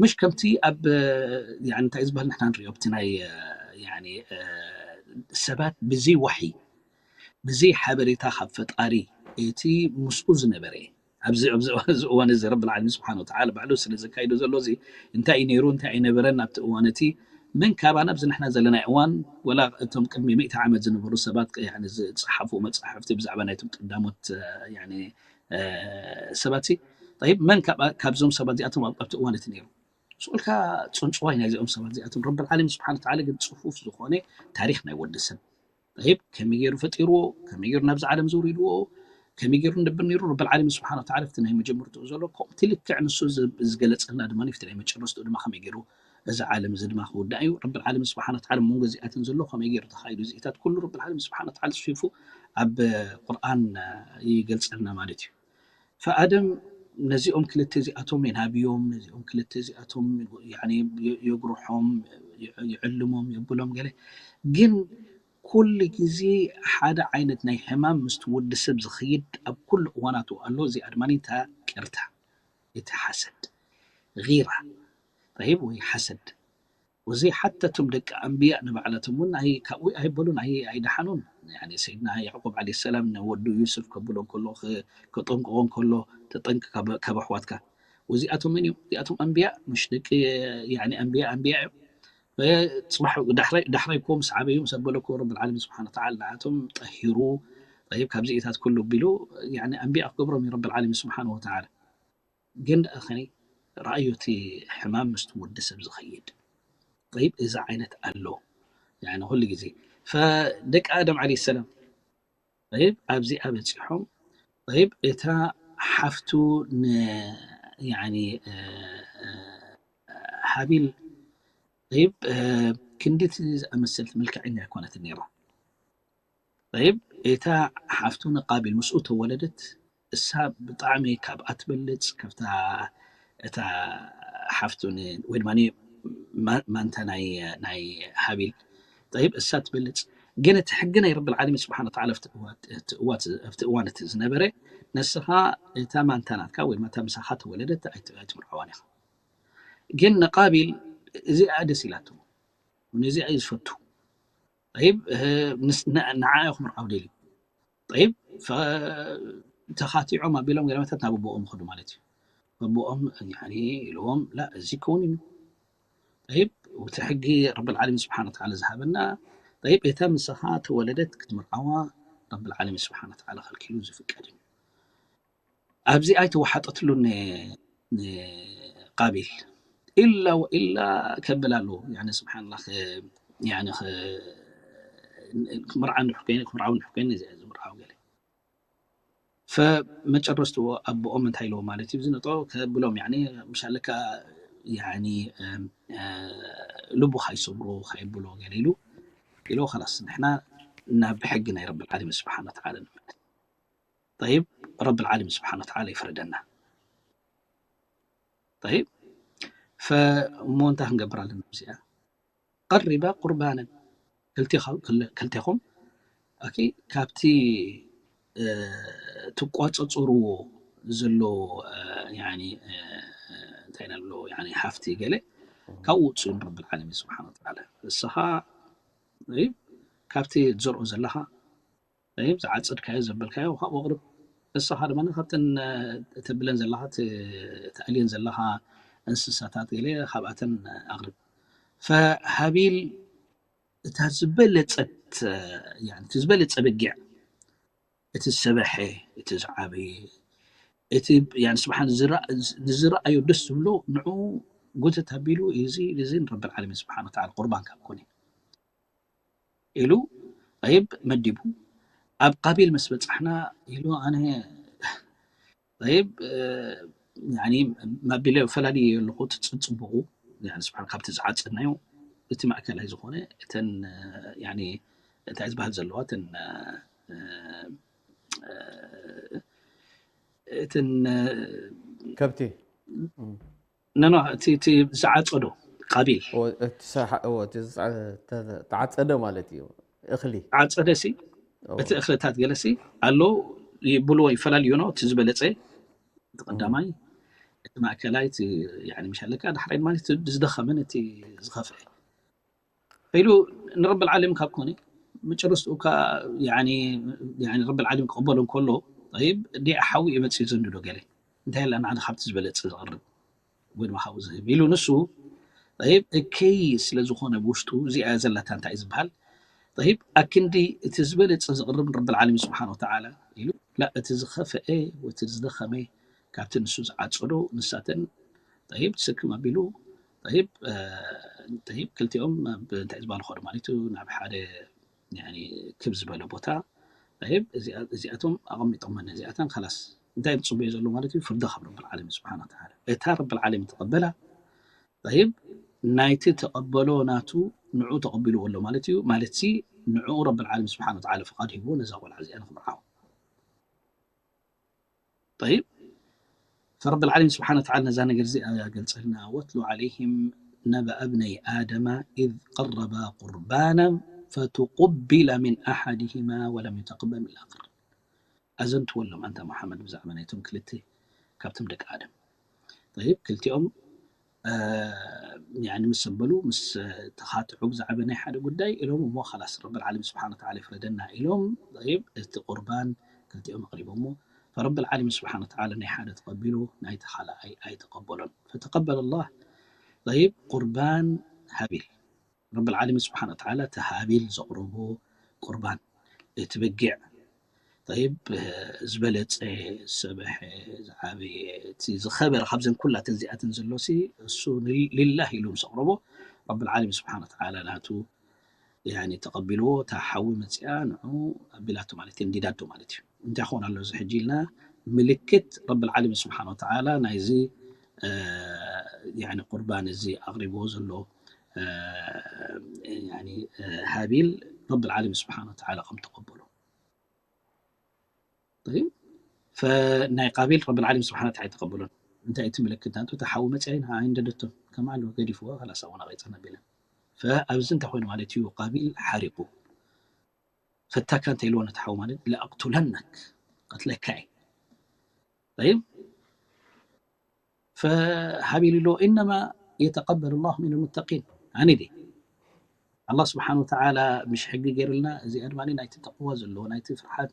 ምሽ ከምቲ ኣብ እንታይ ዝበሃል ንሕና ንሪኦ ኣብቲ ናይ ሰባት ብዘይ ዋሒ ብዘይ ሓበሬታ ካብ ፈጣሪ እቲ ምስኡ ዝነበረ ኣብዚ ኣብዚ እዋን እዚ ረብል ዓለሚን ስብሓን ወተዓላ ባዕሉ ስለ ዘካይዶ ዘሎ እዚ እንታይ እዩ ነይሩ እንታይ ኣይነበረን ኣብቲ እዋን እቲ መን ካባና ኣብዚ ንሕና ዘለና እዋን ወላ እቶም ቅድሚ ሚእቲ ዓመት ዝነበሩ ሰባት ዝፀሓፉ መፅሓፍቲ ብዛዕባ ናይቶም ቀዳሞት ሰባት طيب መን ካብዞም ሰባት እዚኣቶም ኣብቲ እዋን እቲ ነይሩ ስኡልካ ፅንፅዋይ ናይዚኦም ሰባት እዚኣቶም ረብል ዓለሚን ስብሓን ወተዓላ ግን ፅፉፍ ዝኾነ ታሪክ ናይ ወዲ ሰብ طيب ከመይ ገይሩ ፈጢርዎ ከመይ ገይሩ ናብዚ ዓለም ዘውሪድዎ ከመይ ገይሩ ንድብር ነይሩ ረብል ዓለሚን ስብሓን ወተዓላ ፍቲ ናይ መጀመርትኡ ዘሎ ከምቲ ልክዕ ንሱ ዝገለፀልና ድማ ፍቲ ናይ መጨረስትኡ ድማ ከመይ ገይሩ እዚ ዓለም እዚ ድማ ክውዳእ እዩ ረብል ዓለሚን ስብሓን ወተዓላ መንጎ እዚኣትን ዘሎ ከመይ ገይሩ ተኻይዱ እዚኢታት ኩሉ ረብል ዓለሚን ስብሓን ወተዓላ ፅፊፉ ኣብ ቁርኣን ይገልፀልና ማለት እዩ ፈኣደም ነዚኦም ክልተ እዚኣቶም የናብዮም ነዚኦም ክልተ እዚኣቶም የጉርሖም ይዕልሞም የብሎም ገለ ግን ኩሉ ግዜ ሓደ ዓይነት ናይ ሕማም ምስቲ ወዲ ሰብ ዝኸይድ ኣብ ኩሉ እዋናቱ ኣሎ እዚኣ ድማ እታ ቅርታ እቲ ሓሰድ غيرة طيب ወይ ሓሰድ ወዘይ ሓታ እቶም ደቂ ኣንብያ ንባዕላቶም እውን ኣይ ካብኡ ኣይበሉን ኣይ ኣይደሓኑን ያኒ ሰይድና ያዕቆብ ዓለ ሰላም ንወዱ ዩስፍ ከብሎ እንከሎ ከጠንቅቆ እንከሎ ተጠንቅ ካብ ኣሕዋትካ ወዚኣቶም መን እዮም እዚኣቶም ኣንብያ ምሽ ደቂ ያኒ ኣንብያ ኣንብያ እዮም ፅባሕ ዳሕራይ ዳሕራይ እኮ ምስ ዓበዩ ምስ ኣበለ እኮ ረብል ዓለሚን ስብሓን ወተዓላ ንዓቶም ጠሂሩ طيب ካብዚ ኢታት ኩሉ ቢሉ ያኒ ኣንብያ ክገብሮም እዩ ረብል ዓለሚን ስብሓን ወተዓላ ግን ደኣ ኸኒ ረኣዮ እቲ ሕማም ምስቲ ወዲ ሰብ ዝኸይድ طيب እዚ ዓይነት ኣሎ ያኒ ኩሉ ግዜ ፈደቂ ኣደም ዓለ ሰላም طيب ኣብዚኣ በፂሖም طيب እታ ሓፍቱ ን ያኒ ሃቢል طيب ክንዲቲ ዝኣመሰልቲ መልክዐኛ ኣይኮነትን ነይራ طيب እታ ሓፍቱ ንቃቢል ምስኡ ተወለደት እሳ ብጣዕሚ ካብኣ ትበልፅ ካብታ እታ ሓፍቱ ወይ ድማ ማንታ ናይ ናይ ሃቢል طيب እሳ ትበልፅ ግን እቲ ሕጊ ናይ ረብል ዓለሚን ስብሓን ወተዓላ ኣብቲ እዋን እቲ ዝነበረ ንስኻ እታ ማንታ ናትካ ወይ ድማ እታ ምሳኻ ተወለደት ኣይትምርዓዋን ኢኻ ግን ንቃቢል እዚኣ ደስ ኢላቶ ነዚኣ እዩ ዝፈቱ طيب ንዓ ኢኹም ርዓው ደልዩ طيب ተኻቲዖም ኣቢሎም ገለመታት ናብ ኣቦኦም ይኸዱ ማለት እዩ ኣቦኦም ያኒ ኢልዎም ላ እዚ ክውን እዩ። ጠይብ እቲ ሕጊ ረብል ዓለሚን ስብሓን ወተዓላ ዝሃበና። ጠይብ እታ ምሳኻ ተወለደት ክትምርዓዋ ረብል ዓለሚን ስብሓን ወተዓላ ከልኪሉ ዝፍቀድ እዩ። ኣብዚ ኣይተወሓጠትሉን ቃቢል ኢላ ወኢላ ከብል ኣለዎ። ስብሓንላ ክምርዓ ንድሕር ኮይነ ክምርዓው ንድሕር ኮይነ እዚኣ ዝምርዓው ገለ ፈመጨረስትዎ ኣቦኦም እንታይ ኢልዎ ማለት እዩ ዝነጦ ከብሎም ምሻለካ ልቡ ካይሰብሮ ካይብሎ ገለ ኢሉ ኢሎ ላስ ንሕና ናብ ሕጊ ናይ ረብል ዓለሚን ስብሓን ወተዓላ ንመለስ። ጠይብ ረብል ዓለሚን ስብሓን ወተዓላ ይፍረደና። ጠይብ ፈሞ እንታይ ክንገብር ኣለና እዚኣ ቀሪባ ቁርባነን ክልቴኹም ካብቲ ትቋፀፅርዎ ዘሎ እንታይ ሎ ሃፍቲ ገለ ካብኡ ውፅኡ ረብል ዓለሚን ስብሓን ወተዓላ ንስኻ ካብቲ ትዘርኦ ዘለኻ ዝዓፀድካዮ ዘበልካዮ ካብኡ ኣቕርብ። ንስኻ ድማ ካብተን ተብለን ዘለኻ ተእልየን ዘለኻ እንስሳታት ገለ ካብኣተን ኣቕርብ። ፈሃቢል እታ ዝበለፀት ዝበለፀ በጊዕ እቲ ዝሰበሐ እቲ ዝዓበየ እቲ ስብሓን ዝረኣዮ ደስ ዝብሎ ንዑ ጉተት ኣቢሉ እዚ እዚ ረብል ዓለሚን ስብሓን ወተዓላ ቁርባን ካብ ኮነ ኢሉ ጠይብ መዲቡ ኣብ ቃቢል ምስ በፃሕና ኢሉ ኣነ ጠይብ ማቢለ ፈላሊ ኣለኹ ትፅብቑ ስብሓን ካብቲ ዝዓፀድናዮ እቲ ማእከላይ ዝኾነ እተን እንታይ ዝበሃል ዘለዋ እተን እትን ከብቲ ነኖ እቲ ዝዓፀዶ ቃቢል ተዓፀደ ማለት እዩ። እኽሊ ዓፀደ ሲ እቲ እኽልታት ገለሲ ኣሎ ይብልዎ ይፈላልዮ ነው። እቲ ዝበለፀ እቲ ቀዳማይ እቲ ማእከላይ ምሻለካ ዳሕራይ ድማ ዝደኸመን እቲ ዝኸፍአ ኢሉ ንረብል ዓለሚን ካብ ኮነ መጨረስትኡ ረብል ዓለሚን ክቕበሎ እንከሎ ዲኣ ሓዊ እዩ መፅኡ ዘንድዶ ገለ እንታይ ላ ንዓና ካብቲ ዝበለፀ ዝቕርብ ወይ ድማ ካብኡ ዝህብ ኢሉ ንሱ እከይ ስለ ዝኾነ ብውሽጡ እዚኣ ዘለታ እንታይ ዝበሃል ኣክንዲ እቲ ዝበለፀ ዝቕርብ ንረብል ዓለሚን ስብሓን ወተዓላ ኢሉ ላ እቲ ዝኸፍአ እቲ ዝደኸመ ካብቲ ንሱ ዝዓፀዶ ንሳተን ስክም ኣቢሉ ክልቲኦም እንታይ ዝበሃል ኾዱ ማለት እዩ ናብ ሓደ ክብ ዝበለ ቦታ እዚኣቶም ኣቐሚጦመን እዚኣተን ላስ እንታይ ዝፅበዩ ዘሎ ማለት እዩ ፍርዲ ካብ ረብል ዓለሚን ስብሓን ወተዓላ እታ ረብል ዓለሚን ተቐበላ ናይቲ ተቐበሎ ናቱ ንዑ ተቐቢልዎ ኣሎ ማለት እዩ። ማለት ንዑ ረብል ዓለሚን ስብሓን ወተዓላ ፍቓድ ሂብዎ ነዛ ቆልዓ እዚኣ ንኽምርዓው ጠይብ ፈረብል ዓለሚን ስብሓን ወተዓላ ነዛ ነገር እዚኣ ገልፀልና ወትሉ ዓለይህም ነበአ ብነይ ኣደመ ኢዝ ቀረባ ቁርባና ፈቱቁቢለ ሚን ኣሓድሂማ ወለም ዩተቅበል ሚን ልኣኽር ኣዘንትወሎም ኣንታ ሙሓመድ ብዛዕባ ናይቶም ክልተ ካብቶም ደቂ ኣደም ጠይብ ክልቲኦም ምስ ሰበሉ ምስ ተኻትዑ ብዛዕባ ናይ ሓደ ጉዳይ ኢሎም እሞ ላስ ረብል ዓለሚን ስብሓን ወተዓላ ይፍረደና ኢሎም እቲ ቁርባን ክልቲኦም ኣቕሪቦሞ ፈረብል ዓለሚን ስብሓን ወተዓላ ናይ ሓደ ተቐቢሉ ናይቲ ካልኣይ ኣይተቐበሎን ፈተቀበለ ላህ ጠይብ ቁርባን ሃቢል ረብል ዓለሚን ስብሓን ወተዓላ እቲ ሃቢል ዘቕረቦ ቁርባን እቲ በጊዕ ጠይብ ዝበለፀ ዝሰበሐ ዝዓበየ እቲ ዝኸበረ ካብዘን ኩላተን እዚኣተን ዘሎ እሱ ሊላህ ኢሉ ምስ ኣቕረቦ ረብል ዓለሚን ስብሓን ወተዓላ ናቱ ተቐቢልዎ እታ ሓዊ መፅኣ ንዑ ኣቢላቶ ማለት እዩ እንዲዳዶ ማለት እዩ እንታይ ክኾን ኣሎ እዚ ሕጂ ኢልና ምልክት ረብል ዓለሚን ስብሓን ወተዓላ ናይዚ ቁርባን እዚ ኣቕሪብዎ ዘሎ ሃቢል ረብል ዓለሚን ስብሓን ወተዓላ ከም ተቐበሎ ናይ ቃቢል ረብል ዓለሚን ስብሓን ወተዓላ ኣይተቐበሎን እንታይ እቲ ምልክት ናቱ እቲ ሓዊ መፅያ ኢና ኣይንደደቶን ከም ኣለዎ ገዲፍዎ ላስ ኣቡና ቀይፀና ቢለን ኣብዚ እንታይ ኮይኑ ማለት እዩ ቃቢል ሓሪቁ ፈታካ እንታይ ኢልዎ ነቲ ሓዊ ማለት ለኣቅቱለነክ ቀትለካ እየ ፈሃቢል ኢልዎ ኢነማ የተቀበል ላሁ ሚን ልሙተቂን ኣነ ዲ ኣላ ስብሓን ወተዓላ ምሽ ሕጊ ገይርልና እዚኣ ድማ ናይቲ ተቅዋ ዘለዎ ናይቲ ፍርሓት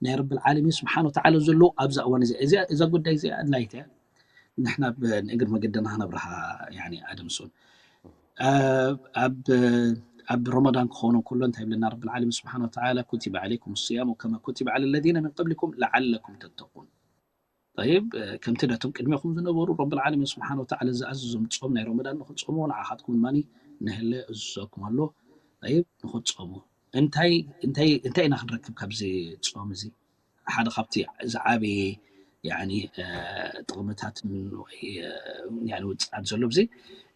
ናይ ረብል ዓለሚን ስብሓን ወተዓላ ዘለዎ ኣብዛ እዋን እዚ እዛ ጉዳይ እዚኣ ኣድላይት እያ ንሕና ብንእግር መገድና ክነብርሃ ኣደምሱን ኣብ ኣብ ረመዳን ክኸውን ከሎ እንታይ ይብለና ረብል ዓለሚን ስብሓን ወተዓላ? ኩቲበ ዓለይኩም ስያሙ ከማ ኩቲበ ዓለ ለዚነ ሚን ቀብሊኩም ለዓለኩም ተተቁን። ጠይብ፣ ከምቲ ነቶም ቅድሜኹም ዝነበሩ ረብል ዓለሚን ስብሓን ወተዓላ ዝኣዘዞም ጾም ናይ ረመዳን ንኽትጾምዎ ንዓኻትኩም ድማ ንህለ እዝዘኩም ኣሎ። ጠይብ፣ ንኽትጾሙ እንታይ እንታይ እንታይ ኢና ክንረክብ ካብዚ ጾም እዚ? ሓደ ካብቲ ዝዓበየ ያኒ ጥቕምታት ውፅዓት ዘሎ ብዚ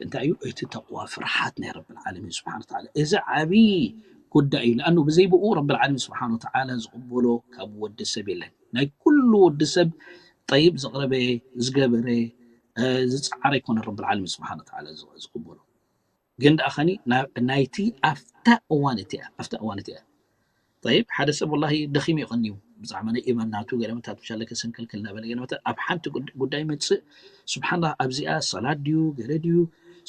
እንታይ እዩ? እቲ ተቕዋ ፍርሓት ናይ ረብል ዓለሚን ስብሓን ወተዓላ። እዚ ዓብዪ ጉዳይ እዩ። ለኣኑ ብዘይ ብኡ ረብል ዓለሚን ስብሓን ወተዓላ ዝቕበሎ ካብ ወዲ ሰብ የለን። ናይ ኩሉ ወዲ ሰብ ጠይብ ዝቕረበ ዝገበረ ዝፀዓረ ኣይኮነ ረብል ዓለሚን ስብሓን ወተዓላ ዝቕበሎ። ግን ደኣ ኸኒ ናይቲ ኣብታ እዋን እቲኣ ኣብታ እዋን እቲኣ ጠይብ ሓደ ሰብ ወላሂ ደኺሙ ይቐንዩ ብዛዕባ ናይ ኢማን ናቱ ገለመታት ምሻለ ከሰንከልክል እናበለ ገለመታት ኣብ ሓንቲ ጉዳይ መፅእ ስብሓንላ ኣብዚኣ ሰላት ድዩ ገለ ድዩ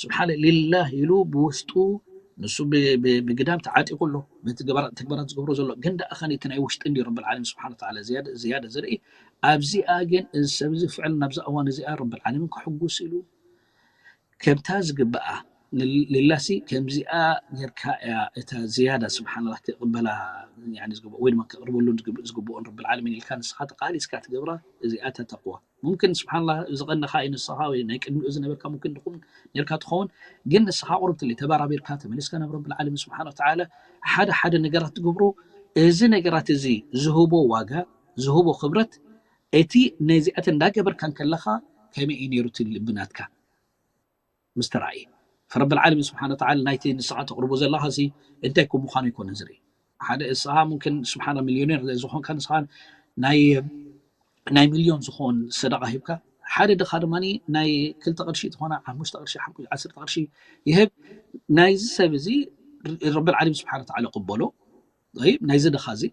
ስብሓን ሊላህ ኢሉ ብውሽጡ ንሱ ብግዳም ተዓጢቁ ኣሎ በቲ ተግባራት ዝገብሮ ዘሎ ግን ደኣ ኸኒ እቲ ናይ ውሽጢ እንዲ ረብል ዓለም ስብሓን ተዓላ ዝያደ ዝርኢ ኣብዚኣ ግን እዚ ሰብ እዚ ፍዕል ናብዛ እዋን እዚኣ ረብል ዓለምን ክሕጉስ ኢሉ ከምታ ዝግብኣ ሊላሲ ከምዚኣ ጌርካ እያ እታ ዝያዳ ስብሓንላ ክቕበላ ወይ ድማ ክቕርበሉ ዝግብኦን ረብል ዓለሚን ኢልካ ንስኻ ተቃሊስካ ትገብራ እዚኣ እታ ተቅዋ ሙምክን ስብሓንላ ዝቐነኻ እዩ ንስኻ ወይ ናይ ቅድሚኡ ዝነበርካ ሙምክን ድኹም ኔርካ ትኸውን ግን ንስኻ ቁርብትለይ ተባራቢርካ ተመሊስካ ናብ ረብል ዓለሚን ስብሓን ወተዓላ ሓደ ሓደ ነገራት ትገብሮ እዚ ነገራት እዚ ዝህቦ ዋጋ ዝህቦ ክብረት እቲ ነዚኣተ እንዳገበርካ እንከለኻ ከመይ እዩ ነይሩ እቲ ልቢ ናትካ ምስ ተራእየ ፈረብል ዓለሚን ስብሓን ወተዓላ ናይቲ ንስኻ ተቕርቦ ዘለኻ ሲ እንታይ ኮ ምዃኑ ኣይኮነ ዝርኢ ሓደ እስኻ ሙምክን ስብሓን ሚልዮኔር ዝኾንካ ንስኻ ናይ ናይ ሚልዮን ዝኾን ሰደቃ ሂብካ ሓደ ድኻ ድማ ናይ ክልተ ቅርሺ ዝኾነ ሓሙሽተ ቅርሺ ዓሰርተ ቅርሺ ይህብ ናይዚ ሰብ እዚ ረብል ዓለሚን ስብሓን ወተዓላ ቅበሎ ናይዚ ድኻ እዚ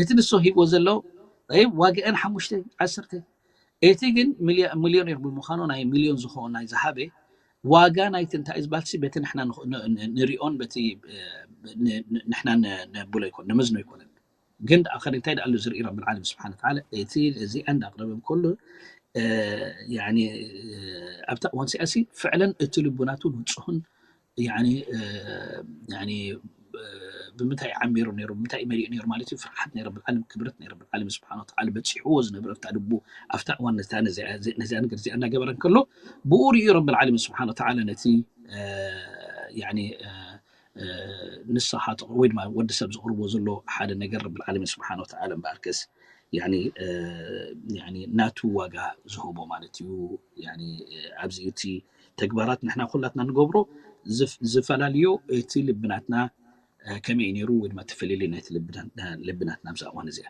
እቲ ንሱ ሂብዎ ዘሎ ዋግአን ሓሙሽተ ዓሰርተ እቲ ግን ሚልዮኔር ብምዃኑ ናይ ሚልዮን ዝኾን ናይ ዝሃበ ዋጋ ናይቲ እንታይ ዝበሃል በቲ ንሕና ንሪኦን በቲ ንሕና ነብሎ ይኮን ንመዝኖ ይኮነን ግን ደኣ ከ እንታይ ደኣሉ ዝርኢ ረብል ዓለም ስብሓን ተዓላ እቲ እዚኣ እንዳቅረበ ከሎ ኣብታ እዋን ሲኣሲ ፍዕለን እቲ ልቡናቱ ንፁህን ያኒ ያኒ ብምንታይ ዓሚሩ ነይሩ ብምንታይ መሊኡ ነይሩ ማለት እዩ ፍርሓት ናይ ረብል ዓለም ክብረት ናይ ረብል ዓለም ስብሓን ወተዓላ በፂሕዎ ዝነበረ ኣብታ ልቡ ኣብታ እዋን ነዚኣ ነገር እዚኣ እናገበረ እንከሎ ብኡ ሪኡ ረብል ዓለም ስብሓን ወተዓላ ነቲ ያኒ ንስኻ ወይ ድማ ወዲ ሰብ ዝቕርቦ ዘሎ ሓደ ነገር ረብል ዓለም ስብሓን ወተዓላ እምበኣርከስ ያኒ ያኒ ናቱ ዋጋ ዝህቦ ማለት እዩ ያኒ ኣብዚ እቲ ተግባራት ንሕና ኩላትና ንገብሮ ዝፈላለዮ እቲ ልብናትና ከመይ ነይሩ ወይ ድማ ተፈለለዩ ናይቲ ልብናትና ኣብዚ እዋን እዚኣ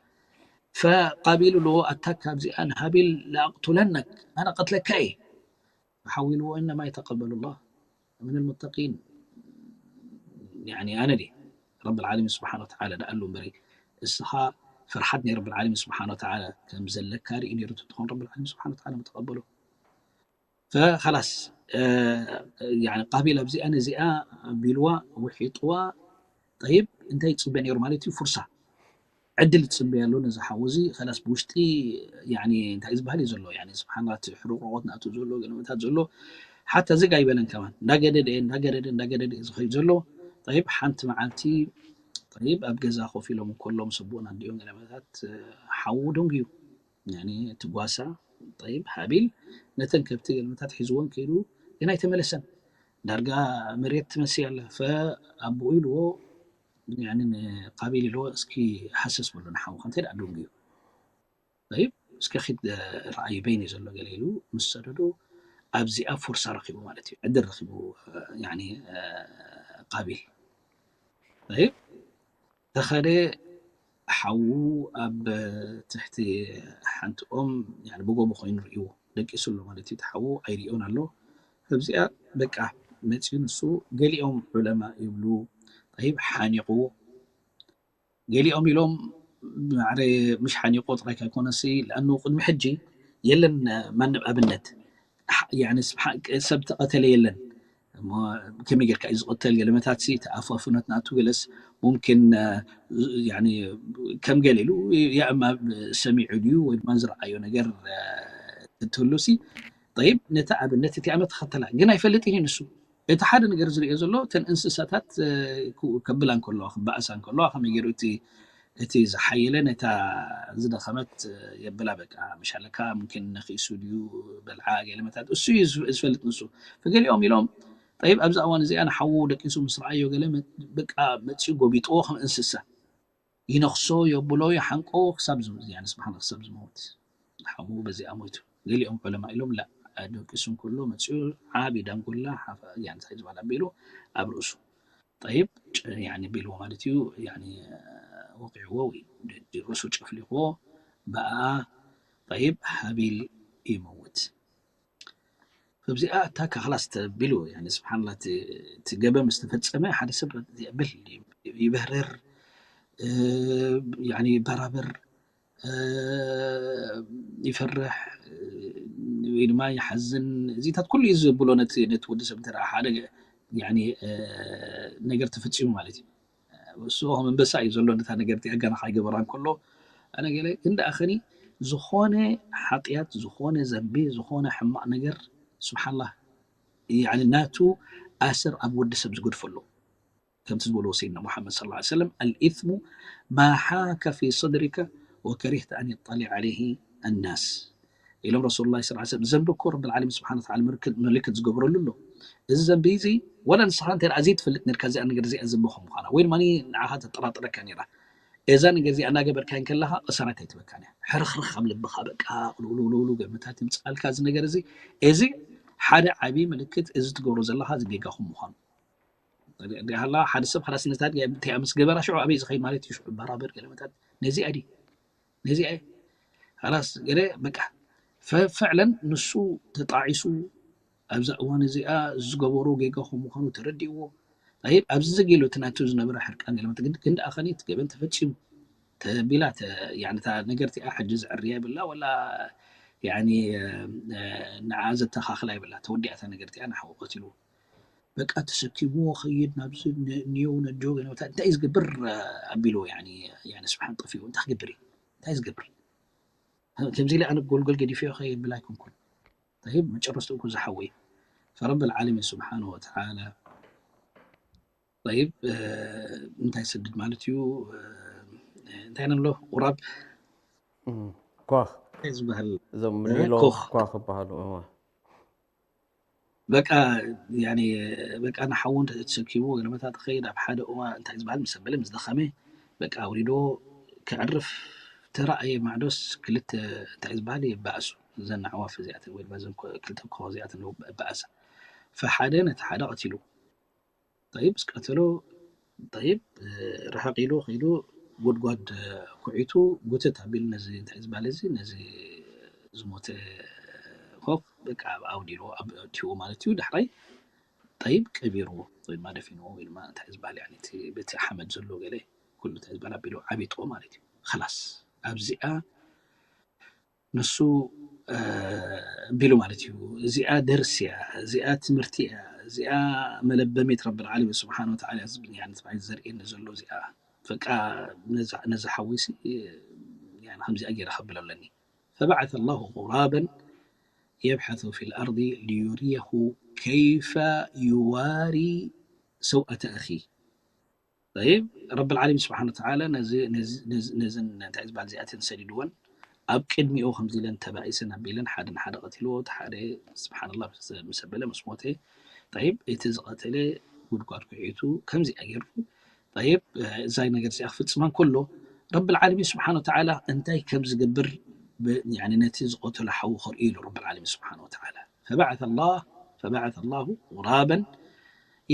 ፈቃቢሉ ኣለዎ ኣታ ካብዚኣ ንሃቢል ለኣቅቱለነክ ኣነ ቀትለካ እየ ሓዊልዎ እነማ የተቀበሉ ላህ ምን ልሙተቂን ኣነ ዲ ረብ ልዓለሚን ስብሓን ወተዓላ ደኣሉ እምበሪ እስኻ ፍርሓት ናይ ረብ ልዓለሚን ስብሓን ወተዓላ ከም ዘለካ ርኢ ነይሩ ትኾን ረብ ልዓለሚን ስብሓን ወተዓላ ምተቀበሉ ፈኸላስ ቃቢል ኣብዚኣ ነዚኣ ቢልዋ ውሒጥዋ ጠይብ እንታይ ይፅበ ነይሩ ማለት እዩ ፍርሳ ዕድል ትፅበ ኣሎ ነዚ ሓው እዚ ከላስ ብውሽጢ እንታይ ዝበሃል እዩ ዘሎ ስብሓን እቲ ሕሩቅ ሮቆት ናቱ ዘሎ ገለመታት ዘሎ ሓታ ዝግ ኣይበለን ከማን እንዳገደደ እንዳገደደ እንዳገደደ ዝኸይድ ዘሎ ጠይብ ሓንቲ መዓልቲ ጠይብ ኣብ ገዛ ኮፍ ኢሎም ከሎም ሰብኡን ኣዲኦም ገለመታት ሓዉ ደንጉዩ እቲ ጓሳ ጠይብ ሃቢል ነተን ከብቲ ገለመታት ሒዝዎን ከይዱ ግን ኣይተመለሰን ዳርጋ መሬት ትመሲ ኣላ ፈኣቦኡ ኢልዎ ንቃቢል ኢልዎ እስኪ ሃሰስ በሎ ንሓውካ እንታይ ደኣ ደንጉዩ ጠይብ እስከ ኪድ ረኣዩ በይኒ ዘሎ ገለ ኢሉ ምስ ሰደዶ ኣብዚኣ ፉርሳ ረኪቡ ማለት እዩ ዕድል ረኪቡ ቃቢል ጠይብ ተኸደ ሓዉ ኣብ ትሕቲ ሓንቲ ኦም ብጎቦ ኮይኑ ርእይዎ ደቂሱ ኣሎ ማለት እዩ ሓዉ ኣይርእዮን ኣሎ ኣብዚኣ በቃ መፅኡ ንሱ ገሊኦም ዑለማ ይብሉ ጠይብ ሓኒቑ ገሊኦም ኢሎም ማዕረ ምሽ ሓኒቆ ጥራይ ካይኮነሲ ለኣኑ ቅድሚ ሕጂ የለን ማንም ኣብነት ሰብ ተቐተለ የለን ከመይ ጌርካ እዩ ዝቐተል ገለመታት ሲ ተኣፋፍኖት ናቱ ገለስ ሙምኪን ከም ገለ ኢሉ ያእማ ሰሚዑ ድዩ ወይ ድማ ዝረኣዮ ነገር ትህሉ ሲ ጠይብ፣ ነቲ ኣብነት እቲኣ መተኸተላ ግን ኣይፈልጥን እዩ ንሱ። እቲ ሓደ ነገር ዝርእዮ ዘሎ እተን እንስሳታት ከብላ እንከለዋ፣ ክበኣሳ እንከለዋ ከመይ ገይሩ እቲ እቲ ዝሓየለ ነታ ዝደኸመት የብላ፣ በቃ ምሻለካ ምምኪን ነኺሱ ድዩ በልዓ ገለመታት እሱ እዩ ዝፈልጥ ንሱ። ፈገሊኦም ኢሎም ጠይብ፣ ኣብዚ እዋን እዚኣ ንሓዉ ደቂሱ ምስ ረኣዮ ገለ በቃ መፂኡ ጎቢጥዎ ከም እንስሳ ይነኽሶ፣ የብሎ፣ ይሓንቆ ክሳብ ዝያኒ ስብሓን ክሳብ ዝመውት ሓዉ በዚኣ ሞይቱ። ገሊኦም ዑለማ ኢሎም ላ፣ ደቂሱ እንከሎ መፂኡ ዓቢ ዳንጎላ ሓፋ ያንታይ ዝበሃል ኣቢሉ ኣብ ርእሱ ጠይብ ቢልዎ ማለት እዩ። ወቂዕዎ ወይ ርእሱ ጨፍሊቕዎ ብኣ ጠይብ ሃቢል ይመውት። ኣብዚኣ እታ ካክላስ ተቢሉ ስብሓንላ እቲ ገበን ምስ ተፈፀመ ሓደ ሰብ ብል ይበርር ይበራበር ይፈርሕ ወይ ድማ ይሓዝን። እዚታት ኩሉ እዩ ዝብሎ ነቲ ወዲ ሰብ እንተ ሓደ ነገር ተፈፂሙ ማለት እዩ። እሱ ከም ኣንበሳ እዩ ዘሎ ነታ ነገር እቲኣ ገና ካይገበራ እንከሎ ኣነ ገለ ግን ደኣ ኸኒ ዝኾነ ሓጢኣት ዝኾነ ዘንቢ ዝኾነ ሕማቕ ነገር ስብሓንላ ናቱ ኣስር ኣብ ወዲ ሰብ ዝገድፎ ኣሎ። ከምቲ ዝበልዎ ሰይድና ሙሓመድ صلى الله عليه وسلم الإثم ما حاك في صدرك وكرهت أن يطلع عليه الناس ኢሎም ረሱሉላህ صلى الله عليه وسلم። ዘንቢ እኮ ረብል ዓለሚን ስብሓነ ወተዓላ ምልክት ዝገብረሉ ኣሎ። እዚ ዘንቢ እዚ ወላ ንስኻ እንተ ደኣ ዘይትፈልጥ ነርካ እዚኣ ነገር እዚኣ ዘንቢ ከም ምዃና ወይ ድማ ንዓኻ ተጠራጥረካ ነይራ። እዛ ነገር እዚኣ እናገበርካ እንከለኻ እሳራ እንታይ ትበካን እያ? ሕርኽርኽ ኣብ ልብኻ በቃ ውልውልውልውሉ ገምታት ይምፅኣልካ እዚ ነገር እዚ። እዚ ሓደ ዓብዪ ምልክት እዚ ትገብሮ ዘለኻ እዚ ጌጋ ከም ምዃኑ። እንዲሃላ ሓደ ሰብ ኻላስ ነታ እቲኣ ምስ ገበራ ሽዑ ኣበይ ዝኸይድ ማለት እዩ? ሽዑ በራበር ገለመታት ነዚኣ ድዩ ነዚኣ እየ ኻላስ ገለ በቃ ፈ- ፍዕለን ንሱ ተጣዒሱ ኣብዛ እዋን እዚኣ ዝገበሮ ጌጋ ከም ምዃኑ ተረዲእዎ። ጠይብ ኣብዚ ዘጌሎ እቲ ናቱ ዝነበረ ሕርቃን ገለመት ግን ግን ደኣ ኸኒ እቲ ገበን ተፈጺሙ ተቢላ ተ- ያኒ እታ ነገር እቲኣ ሕጂ ዝዕርያ የብላ ወላ ያኒ እ፣ እ፣ ንዓ ዘተኻኽላ የብላ ተወዲኣታ ነገር እቲኣ ንሓወቆት ኢሉ በቃ ተሰኪምዎ ኸይድ ናብዚ ኒዮው ነጆ ገለ እንታይ እንታይ ዝገብር ኣቢልዎ ያኒ ያኒ ስብሓን ጠፊኡ እንታይ ክገብር እዩ እንታይ ዝገብር ከምዚ ኢለ ኣነ ጎልጎል ገዲፈዮ ኸይብል ኣይኮንኩን طيب መጨረስትኡ እኮ ዝሓወይ فرب العالمين سبحانه وتعالى طيب እንታይ ስድድ ማለት እዩ እንታይ ንብሎ ቁራብ ኳኽ ዝበሃል እዞም ሊሎ ኮኽ ኳኽ ይበሃሉ እዋ በቃ ያኒ በቃ ንሓውን ተሰኪሙ ገለመታት ትኸይድ ኣብ ሓደ እዋ እንታይ ዝበሃል ምስ ኣበለ ምስ ደኸመ በቃ ኣውሪዶ ክዕርፍ ተራእየ ማዕዶስ ክልተ እንታይ ዝበሃል ይበኣሱ እዘን ኣዕዋፍ እዚኣተን ወይ ድማ እዘን ኮ- ክልተ ኮኸ እዚኣተን ይበኣሳ ፈሓደ ነቲ ሓደ ቀቲሉ ጠይብ ዝቀተሎ ጠይብ ርሕቕ ኢሉ ከይዱ ጉድጓድ ኩዒቱ ጉትት ኣቢሉ ነዚ እንታይ ዝበሃል እዚ ነዚ ዝሞተ ኮፍ በቃ ኣብ ኣውዲልዎ ኣብ ኣእትይዎ ማለት እዩ ዳሕራይ ጠይብ ቀቢርዎ ወይ ድማ ደፊንዎ ወይ ድማ እንታይ ዝበሃል ያኒ እቲ በቲ ሓመድ ዘሎ ገለ ኩሉ እንታይ ዝበሃል ኣቢሉ ዓቢጥዎ ማለት እዩ ኸላስ ኣብዚኣ ንሱ ቢሉ ማለት እዩ እዚኣ ደርሲ እያ እዚኣ ትምህርቲ እያ እዚኣ መለበሚት ረብል ዓለሚን ስብሓን ወተዓላ ዝብል እያ ንትባይ ዘርእየኒ ዘሎ እዚኣ በቃ ነዚ ሓወይሲ ከምዚኣ ገይረ ከብል ኣለኒ فبعث الله غرابا يبحث في الأرض ليريه كيف يواري سوءة أخيه طيب رب العالمين سبحانه وتعالى ነዚ ነዚ ነዚ ነዚ እንታይ ዝበሃል እዚኣተን ሰዲድወን ኣብ ቅድሚኡ ከምዚ ኢለን ተባኢሰን ኣቢለን ሓደ ንሓደ ቀቲልዎ እቲ ሓደ ስብሓንላ ምስ ኣበለ ምስ ሞተ طيب እቲ ዝቐተለ ጉድጓድ ኩዒቱ ከምዚኣ ገይሩ طيب እዛ ነገር እዚኣ ክፍፅማ እንከሎ ረብ العالمين سبحانه وتعالى እንታይ ከም ዝገብር ነቲ ዝቐተሎ ሓዉ ከርእዩ ኢሉ ረብ العالمين سبحانه وتعالى فبعث الله فبعث الله غرابا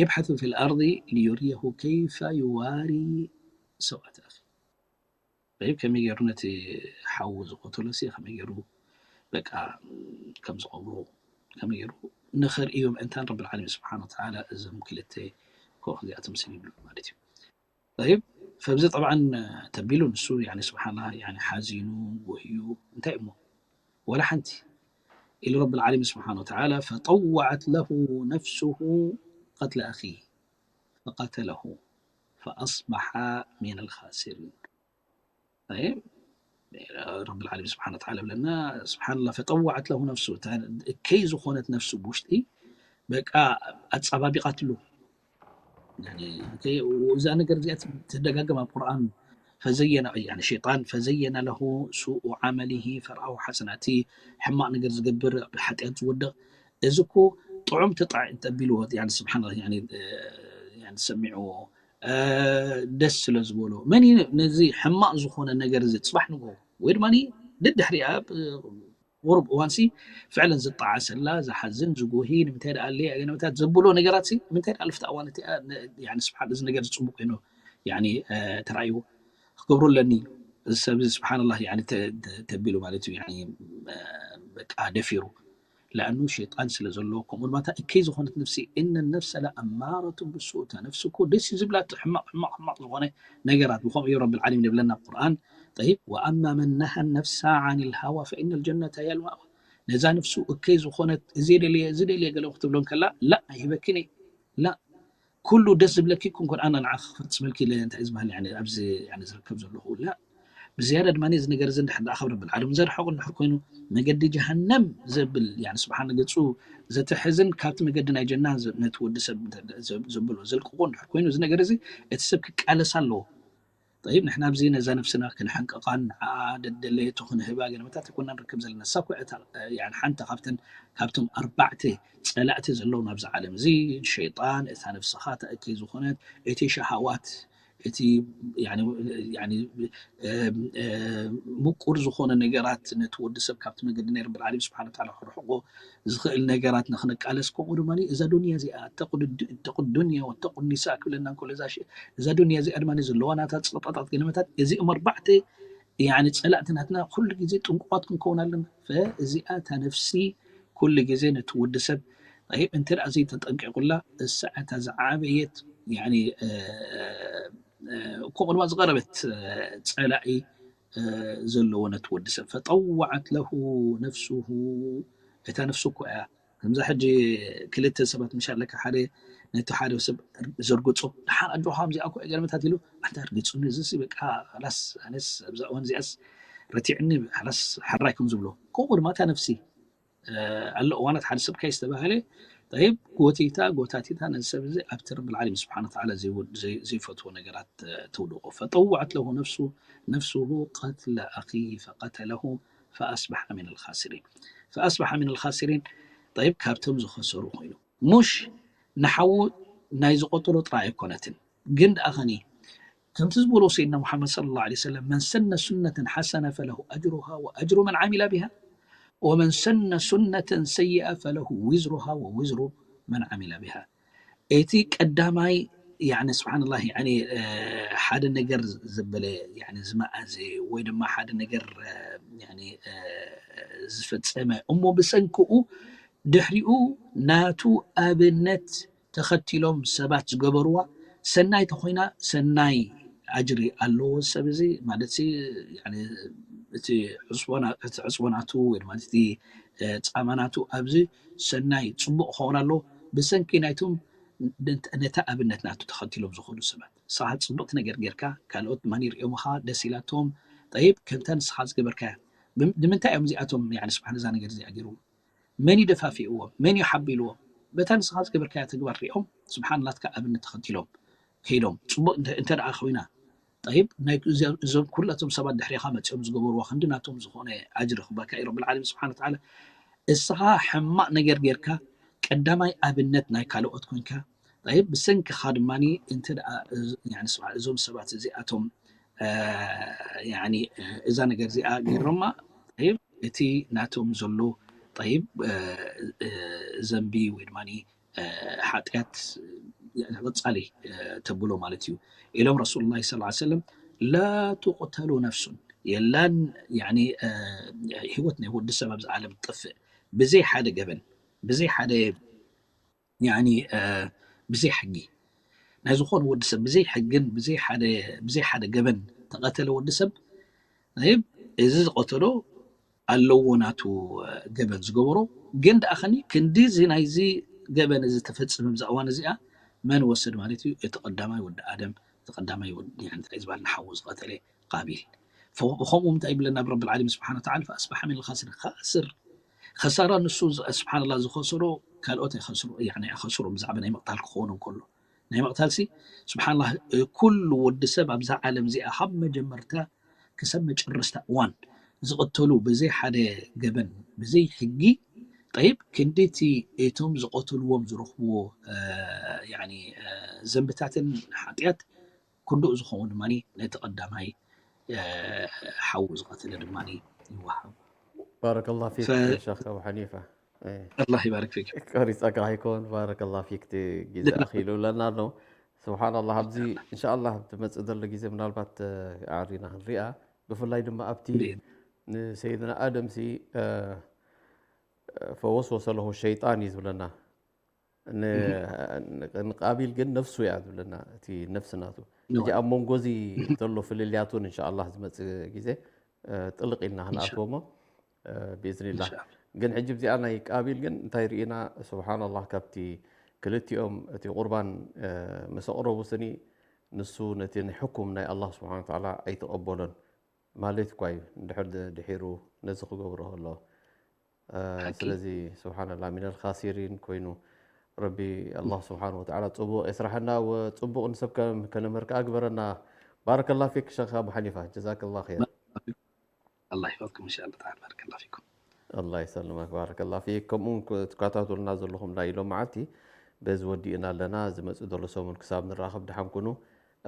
يبحث في الأرض ليريه كيف يواري سوءة أخيه طيب ከመይ ገይሩ ነቲ ሓዉ ዝቐተሎ ሲ ከመይ ገይሩ በቃ ከም ዝቐብሮ ከመይ ገይሩ ንኸርእዮ ምእንታን ረብ العالمين سبحانه وتعالى እዞም ክልተ ኮኽ እዚኣቶም ስም ይብሉ ማለት እዩ طيب فብዚ طبعا ተቢሉ ንሱ يعني سبحان الله يعني ሓዚኑ ጉህዩ እንታይ እሞ ወላ ሓንቲ ኢሉ ረብ العالمين سبحانه وتعالى فطوعت له نفسه قتل أخيه فقتله فأصبح من الخاسرين طيب ረብ ዓለሚን ስብሓን ወተዓላ ብለና፣ ስብሓንላ፣ ፈጠዋዐት ለሁ ነፍሱ፣ እከይ ዝኾነት ነፍሱ ብውሽጢ በቃ ኣጸባቢቓትሉ። እዛ ነገር እዚኣ ትደጋገም ኣብ ቁርኣን። ፈዘየነ ሸይጣን ፈዘየነ ለሁ ሱኡ ዓመሊሂ ፈርኣሁ ሓሰና፣ እቲ ሕማቕ ነገር ዝገብር፣ ብሓጢኣት ዝወድቕ፣ እዚ እኮ ጥዑም ተጣቢልዎ፣ ስብሓን፣ ሰሚዕዎ፣ ደስ ስለ ዝበሎ፣ መን እዩ ነዚ ሕማቕ ዝኾነ ነገር እዚ ፅባሕ ንግሆ ወይ ድማ ደድሕሪኣ ቁሩብ እዋንሲ ፍዕለን ዝጠዓሰላ፣ ዝሓዝን፣ ዝጉሂ፣ ንምንታይ ደኣ ኣለ ኣገነመታት ዘብሎ ነገራት ሲ ምንታይ ደኣ ልፍታ እዋን እቲኣ ስብሓን፣ እዚ ነገር ዝፅቡቅ ኮይኑ ተራእይዎ ክገብሮ ኣለኒ። እዚ ሰብ እዚ ስብሓንላህ ተቢሉ ማለት እዩ። በቃ ደፊሩ ለኣኑ ሸይጣን ስለ ዘሎ። ከምኡ ድማ እታ እከይ ዝኾነት ነፍሲ እነ ነፍሰ ለኣማረቱን ብሱ፣ እታ ነፍሲ እኮ ደስ እዩ ዝብላ ሕማቕ ሕማቕ ሕማቕ ዝኾነ ነገራት። ብኸምኡ እዩ ረብል ዓለሚን ይብለና ቁርኣን። ጠይብ፣ ወኣማ መን ነሃ ነፍሳ ዓን ልሃዋ ፈኢነ ልጀነተ ያ ልማእዋ። ነዛ ነፍሱ እከይ ዝኾነት እዚ ደልየ እዚ ደልየ ገለ ክትብሎ እንከላ ላ ኣይህበክን እየ። ላ ኩሉ ደስ ዝብለኪ ኩን ኮን ኣነ ንዓ ክፈጽመልኪ ኢለ እንታይ ዝበሃል ኣብዚ ዝርከብ ዘለኹ ላ ብዝያዳ ድማ እዚ ነገር እዚ እንድሕር ደኣ ካብ ረብል ዓለም ዘርሕቑ እንድሕር ኮይኑ መገዲ ጀሃነም ዘብል ስብሓን ገጹ ዘትሕዝን ካብቲ መገዲ ናይ ጀና ነቲ ወዲ ሰብ ዘብሎ ዘልቅቆ እንድሕር ኮይኑ እዚ ነገር እዚ እቲ ሰብ ክቃለስ ኣለዎ። ጠይብ ንሕና ኣብዚ ነዛ ነፍስና ክንሕንቀቓን ንዓኣ ደደለየቶ ክንህባ ገለመታት ኣይኮና ንርከብ ዘለና። እሳ እኮ ሓንቲ ካብተን ካብቶም ኣርባዕተ ጸላእቲ ዘለዉ ናብዚ ዓለም እዚ ሸይጣን እታ ነፍስኻ ተእከይ ዝኾነት እቲ ሸሃዋት እቲ ምቁር ዝኾነ ነገራት ነቲ ወዲ ሰብ ካብቲ መገዲ ናይ ረብል ዓለም ስብሓን ወተዓላ ክርሕቆ ዝኽእል ነገራት ንክንቃለስ ከምኡ ድማ እዛ ዱንያ እዚኣ እተቁ ዱንያ ወተቁ ኒሳ ክብለና እንከሎ እዛ ዱንያ እዚኣ ድማ ዘለዋ ናታ ፀጣጣት ገለመታት እዚኦም ኣርባዕተ ፀላእቲ ናትና ኩሉ ግዜ ጥንቁቋት ክንከውን ኣለና። እዚኣ እታ ነፍሲ ኩሉ ግዜ ነቲ ወዲ ሰብ እንተ ደኣ ዘይተጠንቂቑላ እሳ እታ ዝዓበየት ከምኡ ድማ ዝቐረበት ፀላኢ ዘለዎ ነቲ ወዲ ሰብ ፈጠዋዓት ለሁ ነፍሱሁ እታ ነፍሱ እኮ እያ ከምዛ ሕጂ ክልተ ሰባት ምሽ ኣለካ ሓደ ነቲ ሓደ ሰብ ዘርግጾ ደሓን ኣጆኻ ከምዚኣ እኮ ገለመታት ኢሉ ኣንታ ኣርግጹኒ እዚ በቃ ላስ ኣነስ ኣብዛ እዋን እዚኣስ ረቲዕኒ ላስ ሓራይ ከም ዝብሎ ከምኡ ድማ እታ ነፍሲ ኣሎ እዋናት ሓደ ሰብ ካይ ዝተባህለ ጠይብ ጎቲታ ጎታቲታ ነዚ ሰብ እዚ ኣብቲ ረብል ዓለሚን ስብሓን ወተዓላ ዘይፈትዎ ነገራት ተውድቆ ፈጠዋዓት ለሁ ነፍሱ ነፍሱሁ ቀትለ ኣኺሂ ፈቀተለሁ ፈኣስበሐ ሚን ልኻሲሪን ፈኣስበሐ ሚን ልኻሲሪን ጠይብ ካብቶም ዝኸሰሩ ኮይኑ ሙሽ ንሓዉ ናይ ዝቆተሎ ጥራይ ኣይኮነትን ግን ደኣ ኸኒ ከምቲ ዝበሎ ሰይድና ሙሓመድ صلى الله عليه وسلم من سن سنة حسنة فله أجرها وأجر من عمل بها ومن سن سنة سيئة فله وزرها ووزر من عمل بها እቲ ቀዳማይ ስብሓንላህ ሓደ ነገር ዘበለ ዝመኣዘ ወይ ድማ ሓደ ነገር ዝፈፀመ እሞ ብሰንክኡ ድሕሪኡ ናቱ ኣብነት ተኸቲሎም ሰባት ዝገበርዋ ሰናይ ተኾይና ሰናይ ኣጅሪ ኣለዎ ሰብ እዚ ማለት እቲ ዕፅቦናቱ ወይ ድማ ፃማናቱ ኣብዚ ሰናይ ፅቡቅ ክኸውን ኣለዎ ብሰንኪ ናይቶም ነታ ኣብነት ናቱ ተኸቲሎም ዝኾኑ ሰባት ንስኻ ፅቡቅቲ ነገር ጌርካ ካልኦት ድማ ይሪኦምኻ ደስ ኢላቶም ጠይብ ከምታ ንስኻ ዝገበርካያ ንምንታይ እዮም እዚኣቶም ስብሓን እዛ ነገር እዚኣ ገይርዎም መን እዩ ደፋፊእዎም መን እዩ ሓቢልዎም በታ ንስኻ ዝገበርካያ ተግባር ሪኦም ስብሓን ናትካ ኣብነት ተኸቲሎም ከይዶም ፅቡቅ እንተ ደኣ ኮይና ጠይብ ናይ እዞም ኩላቶም ሰባት ድሕሪኻ መፂኦም ዝገበርዋ ክንዲ ናቶም ዝኾነ ኣጅሪ ክበካ እዩ ረብል ዓለሚን ስብሓን ወተዓላ እስኻ ሕማቕ ነገር ጌርካ ቀዳማይ ኣብነት ናይ ካልኦት ኮንካ ጠይብ ብሰንክኻ ድማ እንተ ደኣ እዞም ሰባት እዚኣቶም እዛ ነገር እዚኣ ገይሮማ ጠይብ እቲ ናቶም ዘሎ ጠይብ ዘንቢ ወይ ድማ ሓጢኣት ቀፃሊ ተብሎ ማለት እዩ ኢሎም ረሱሉላህ ስ ሰለም ላ ትቅተሉ ነፍሱን የላን ህይወት ናይ ወዲ ሰብ ኣብዚ ዓለም ትጠፍእ ብዘይ ሓደ ገበን ብዘይ ሓደ ብዘይ ሕጊ ናይ ዝኾነ ወዲ ሰብ ብዘይ ሕግን ብዘይ ሓደ ገበን ተቐተለ ወዲ ሰብ እዚ ዝቐተሎ ኣለዎ ናቱ ገበን ዝገበሮ ግን ደኣ ኸኒ ክንዲ እዚ ናይዚ ገበን እዚ ተፈጽመ ብዛ እዋን እዚኣ መን ወሰድ ማለት እዩ እቲ ቀዳማይ ወዲ ኣደም እቲ ቀዳማይ እንታይ ዝበሃል ንሓዉ ዝቐተለ ቃቢል ከምኡ እንታይ ይብለና ኣብ ረብል ዓለሚን ስብሓን ወተዓላ ፈኣስበሓ ሚን ልኻስር ካስር ኸሳራ ንሱ ስብሓንላ ዝኸስሮ ካልኦት ኣይኸስሩ ብዛዕባ ናይ መቕታል ክኸውን እንከሎ ናይ መቕታል ሲ ስብሓንላ ኩሉ ወዲ ሰብ ኣብዛ ዓለም እዚኣ ካብ መጀመርታ ክሰብ መጨረስታ እዋን ዝቐተሉ ብዘይ ሓደ ገበን ብዘይ ሕጊ ጠይብ ክንዲቲ እቶም ዝቐተልዎም ዝረኽብዎ ዘንብታትን ሓጢኣት ክንድኡ ዝኸውን ድማ ነቲ ቀዳማይ ሓዉ ዝቐተለ ድማ ይወሃብ። ባረከላ ፊክ ሸክ ኣቡ ሓኒፋ። ኣላ ይባርክ ፊክ። ቆሪፀካ ከይኮን ባረከላ ፊክ። እቲ ግዜ ኣኺሉ ብለና ኣሎ። ስብሓንላ ኣብዚ እንሻላ ትመፅእ ዘሎ ግዜ ምናልባት ኣዕሪና ክንሪኣ ብፍላይ ድማ ኣብቲ ንሰይድና ኣደም ሲ ፈወስወሰ ለሁ ሸይጣን እዩ ዝብለና። ንቃቢል ግን ነፍሱ እያ ዝብለና እቲ ነፍሲ ናቱ። ሕጂ ኣብ መንጎ እዚ ዘሎ ፍልልያት እውን እንሻላ ዝመፅእ ግዜ ጥልቕ ኢልና ክንኣትዎ እሞ ብኢዝኒላ። ግን ሕጂ እዚኣ ናይ ቃቢል ግን እንታይ ርኢና? ስብሓንላ ካብቲ ክልቲኦም እቲ ቁርባን ምስ ኣቕረቡ ስኒ ንሱ ነቲ ናይ ሕኩም ናይ ኣላህ ስብሓን ወተዓላ ኣይተቐበሎን ማለት እኳ እዩ። እንድሕር ድሒሩ ነዚ ክገብሮ ከሎ ስለዚ ስብሓንላ ሚነል ካሲሪን ኮይኑ ረቢ ኣላህ ስብሓን ወተዓላ ፅቡቕ የስራሐና ወፅቡቕ ንሰብ ከነምህር ከዓ ግበረና። ባረከላ ፊክ ሸክ ኣቡ ሓኒፋ ጀዛከላ ኸይር። ኣላ ይፈትኩም እንሻላ ተዓላ ባረከላ ፊኩም። ኣላ ይሰልመክ ባረከላ ፊክ። ከምኡ እውን ትከታተሉና ዘለኹም ናይ ሎም መዓልቲ በዚ ወዲእና ኣለና። ዝመፅእ ዘሎ ሰሙን ክሳብ ንራኸብ ደሓን ኩኑ።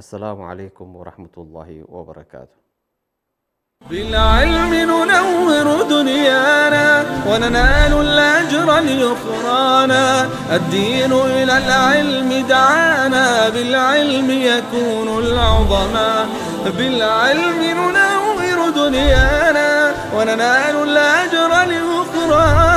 ኣሰላሙ ዓለይኩም ወራሕመቱላሂ ወበረካቱ። بالعلم ننور دنيانا وننال الأجر اليخرانا. الدين إلى العلم دعانا بالعلم يكون العظما. بالعلم ننور دنيانا وننال الأجر اليخرانا.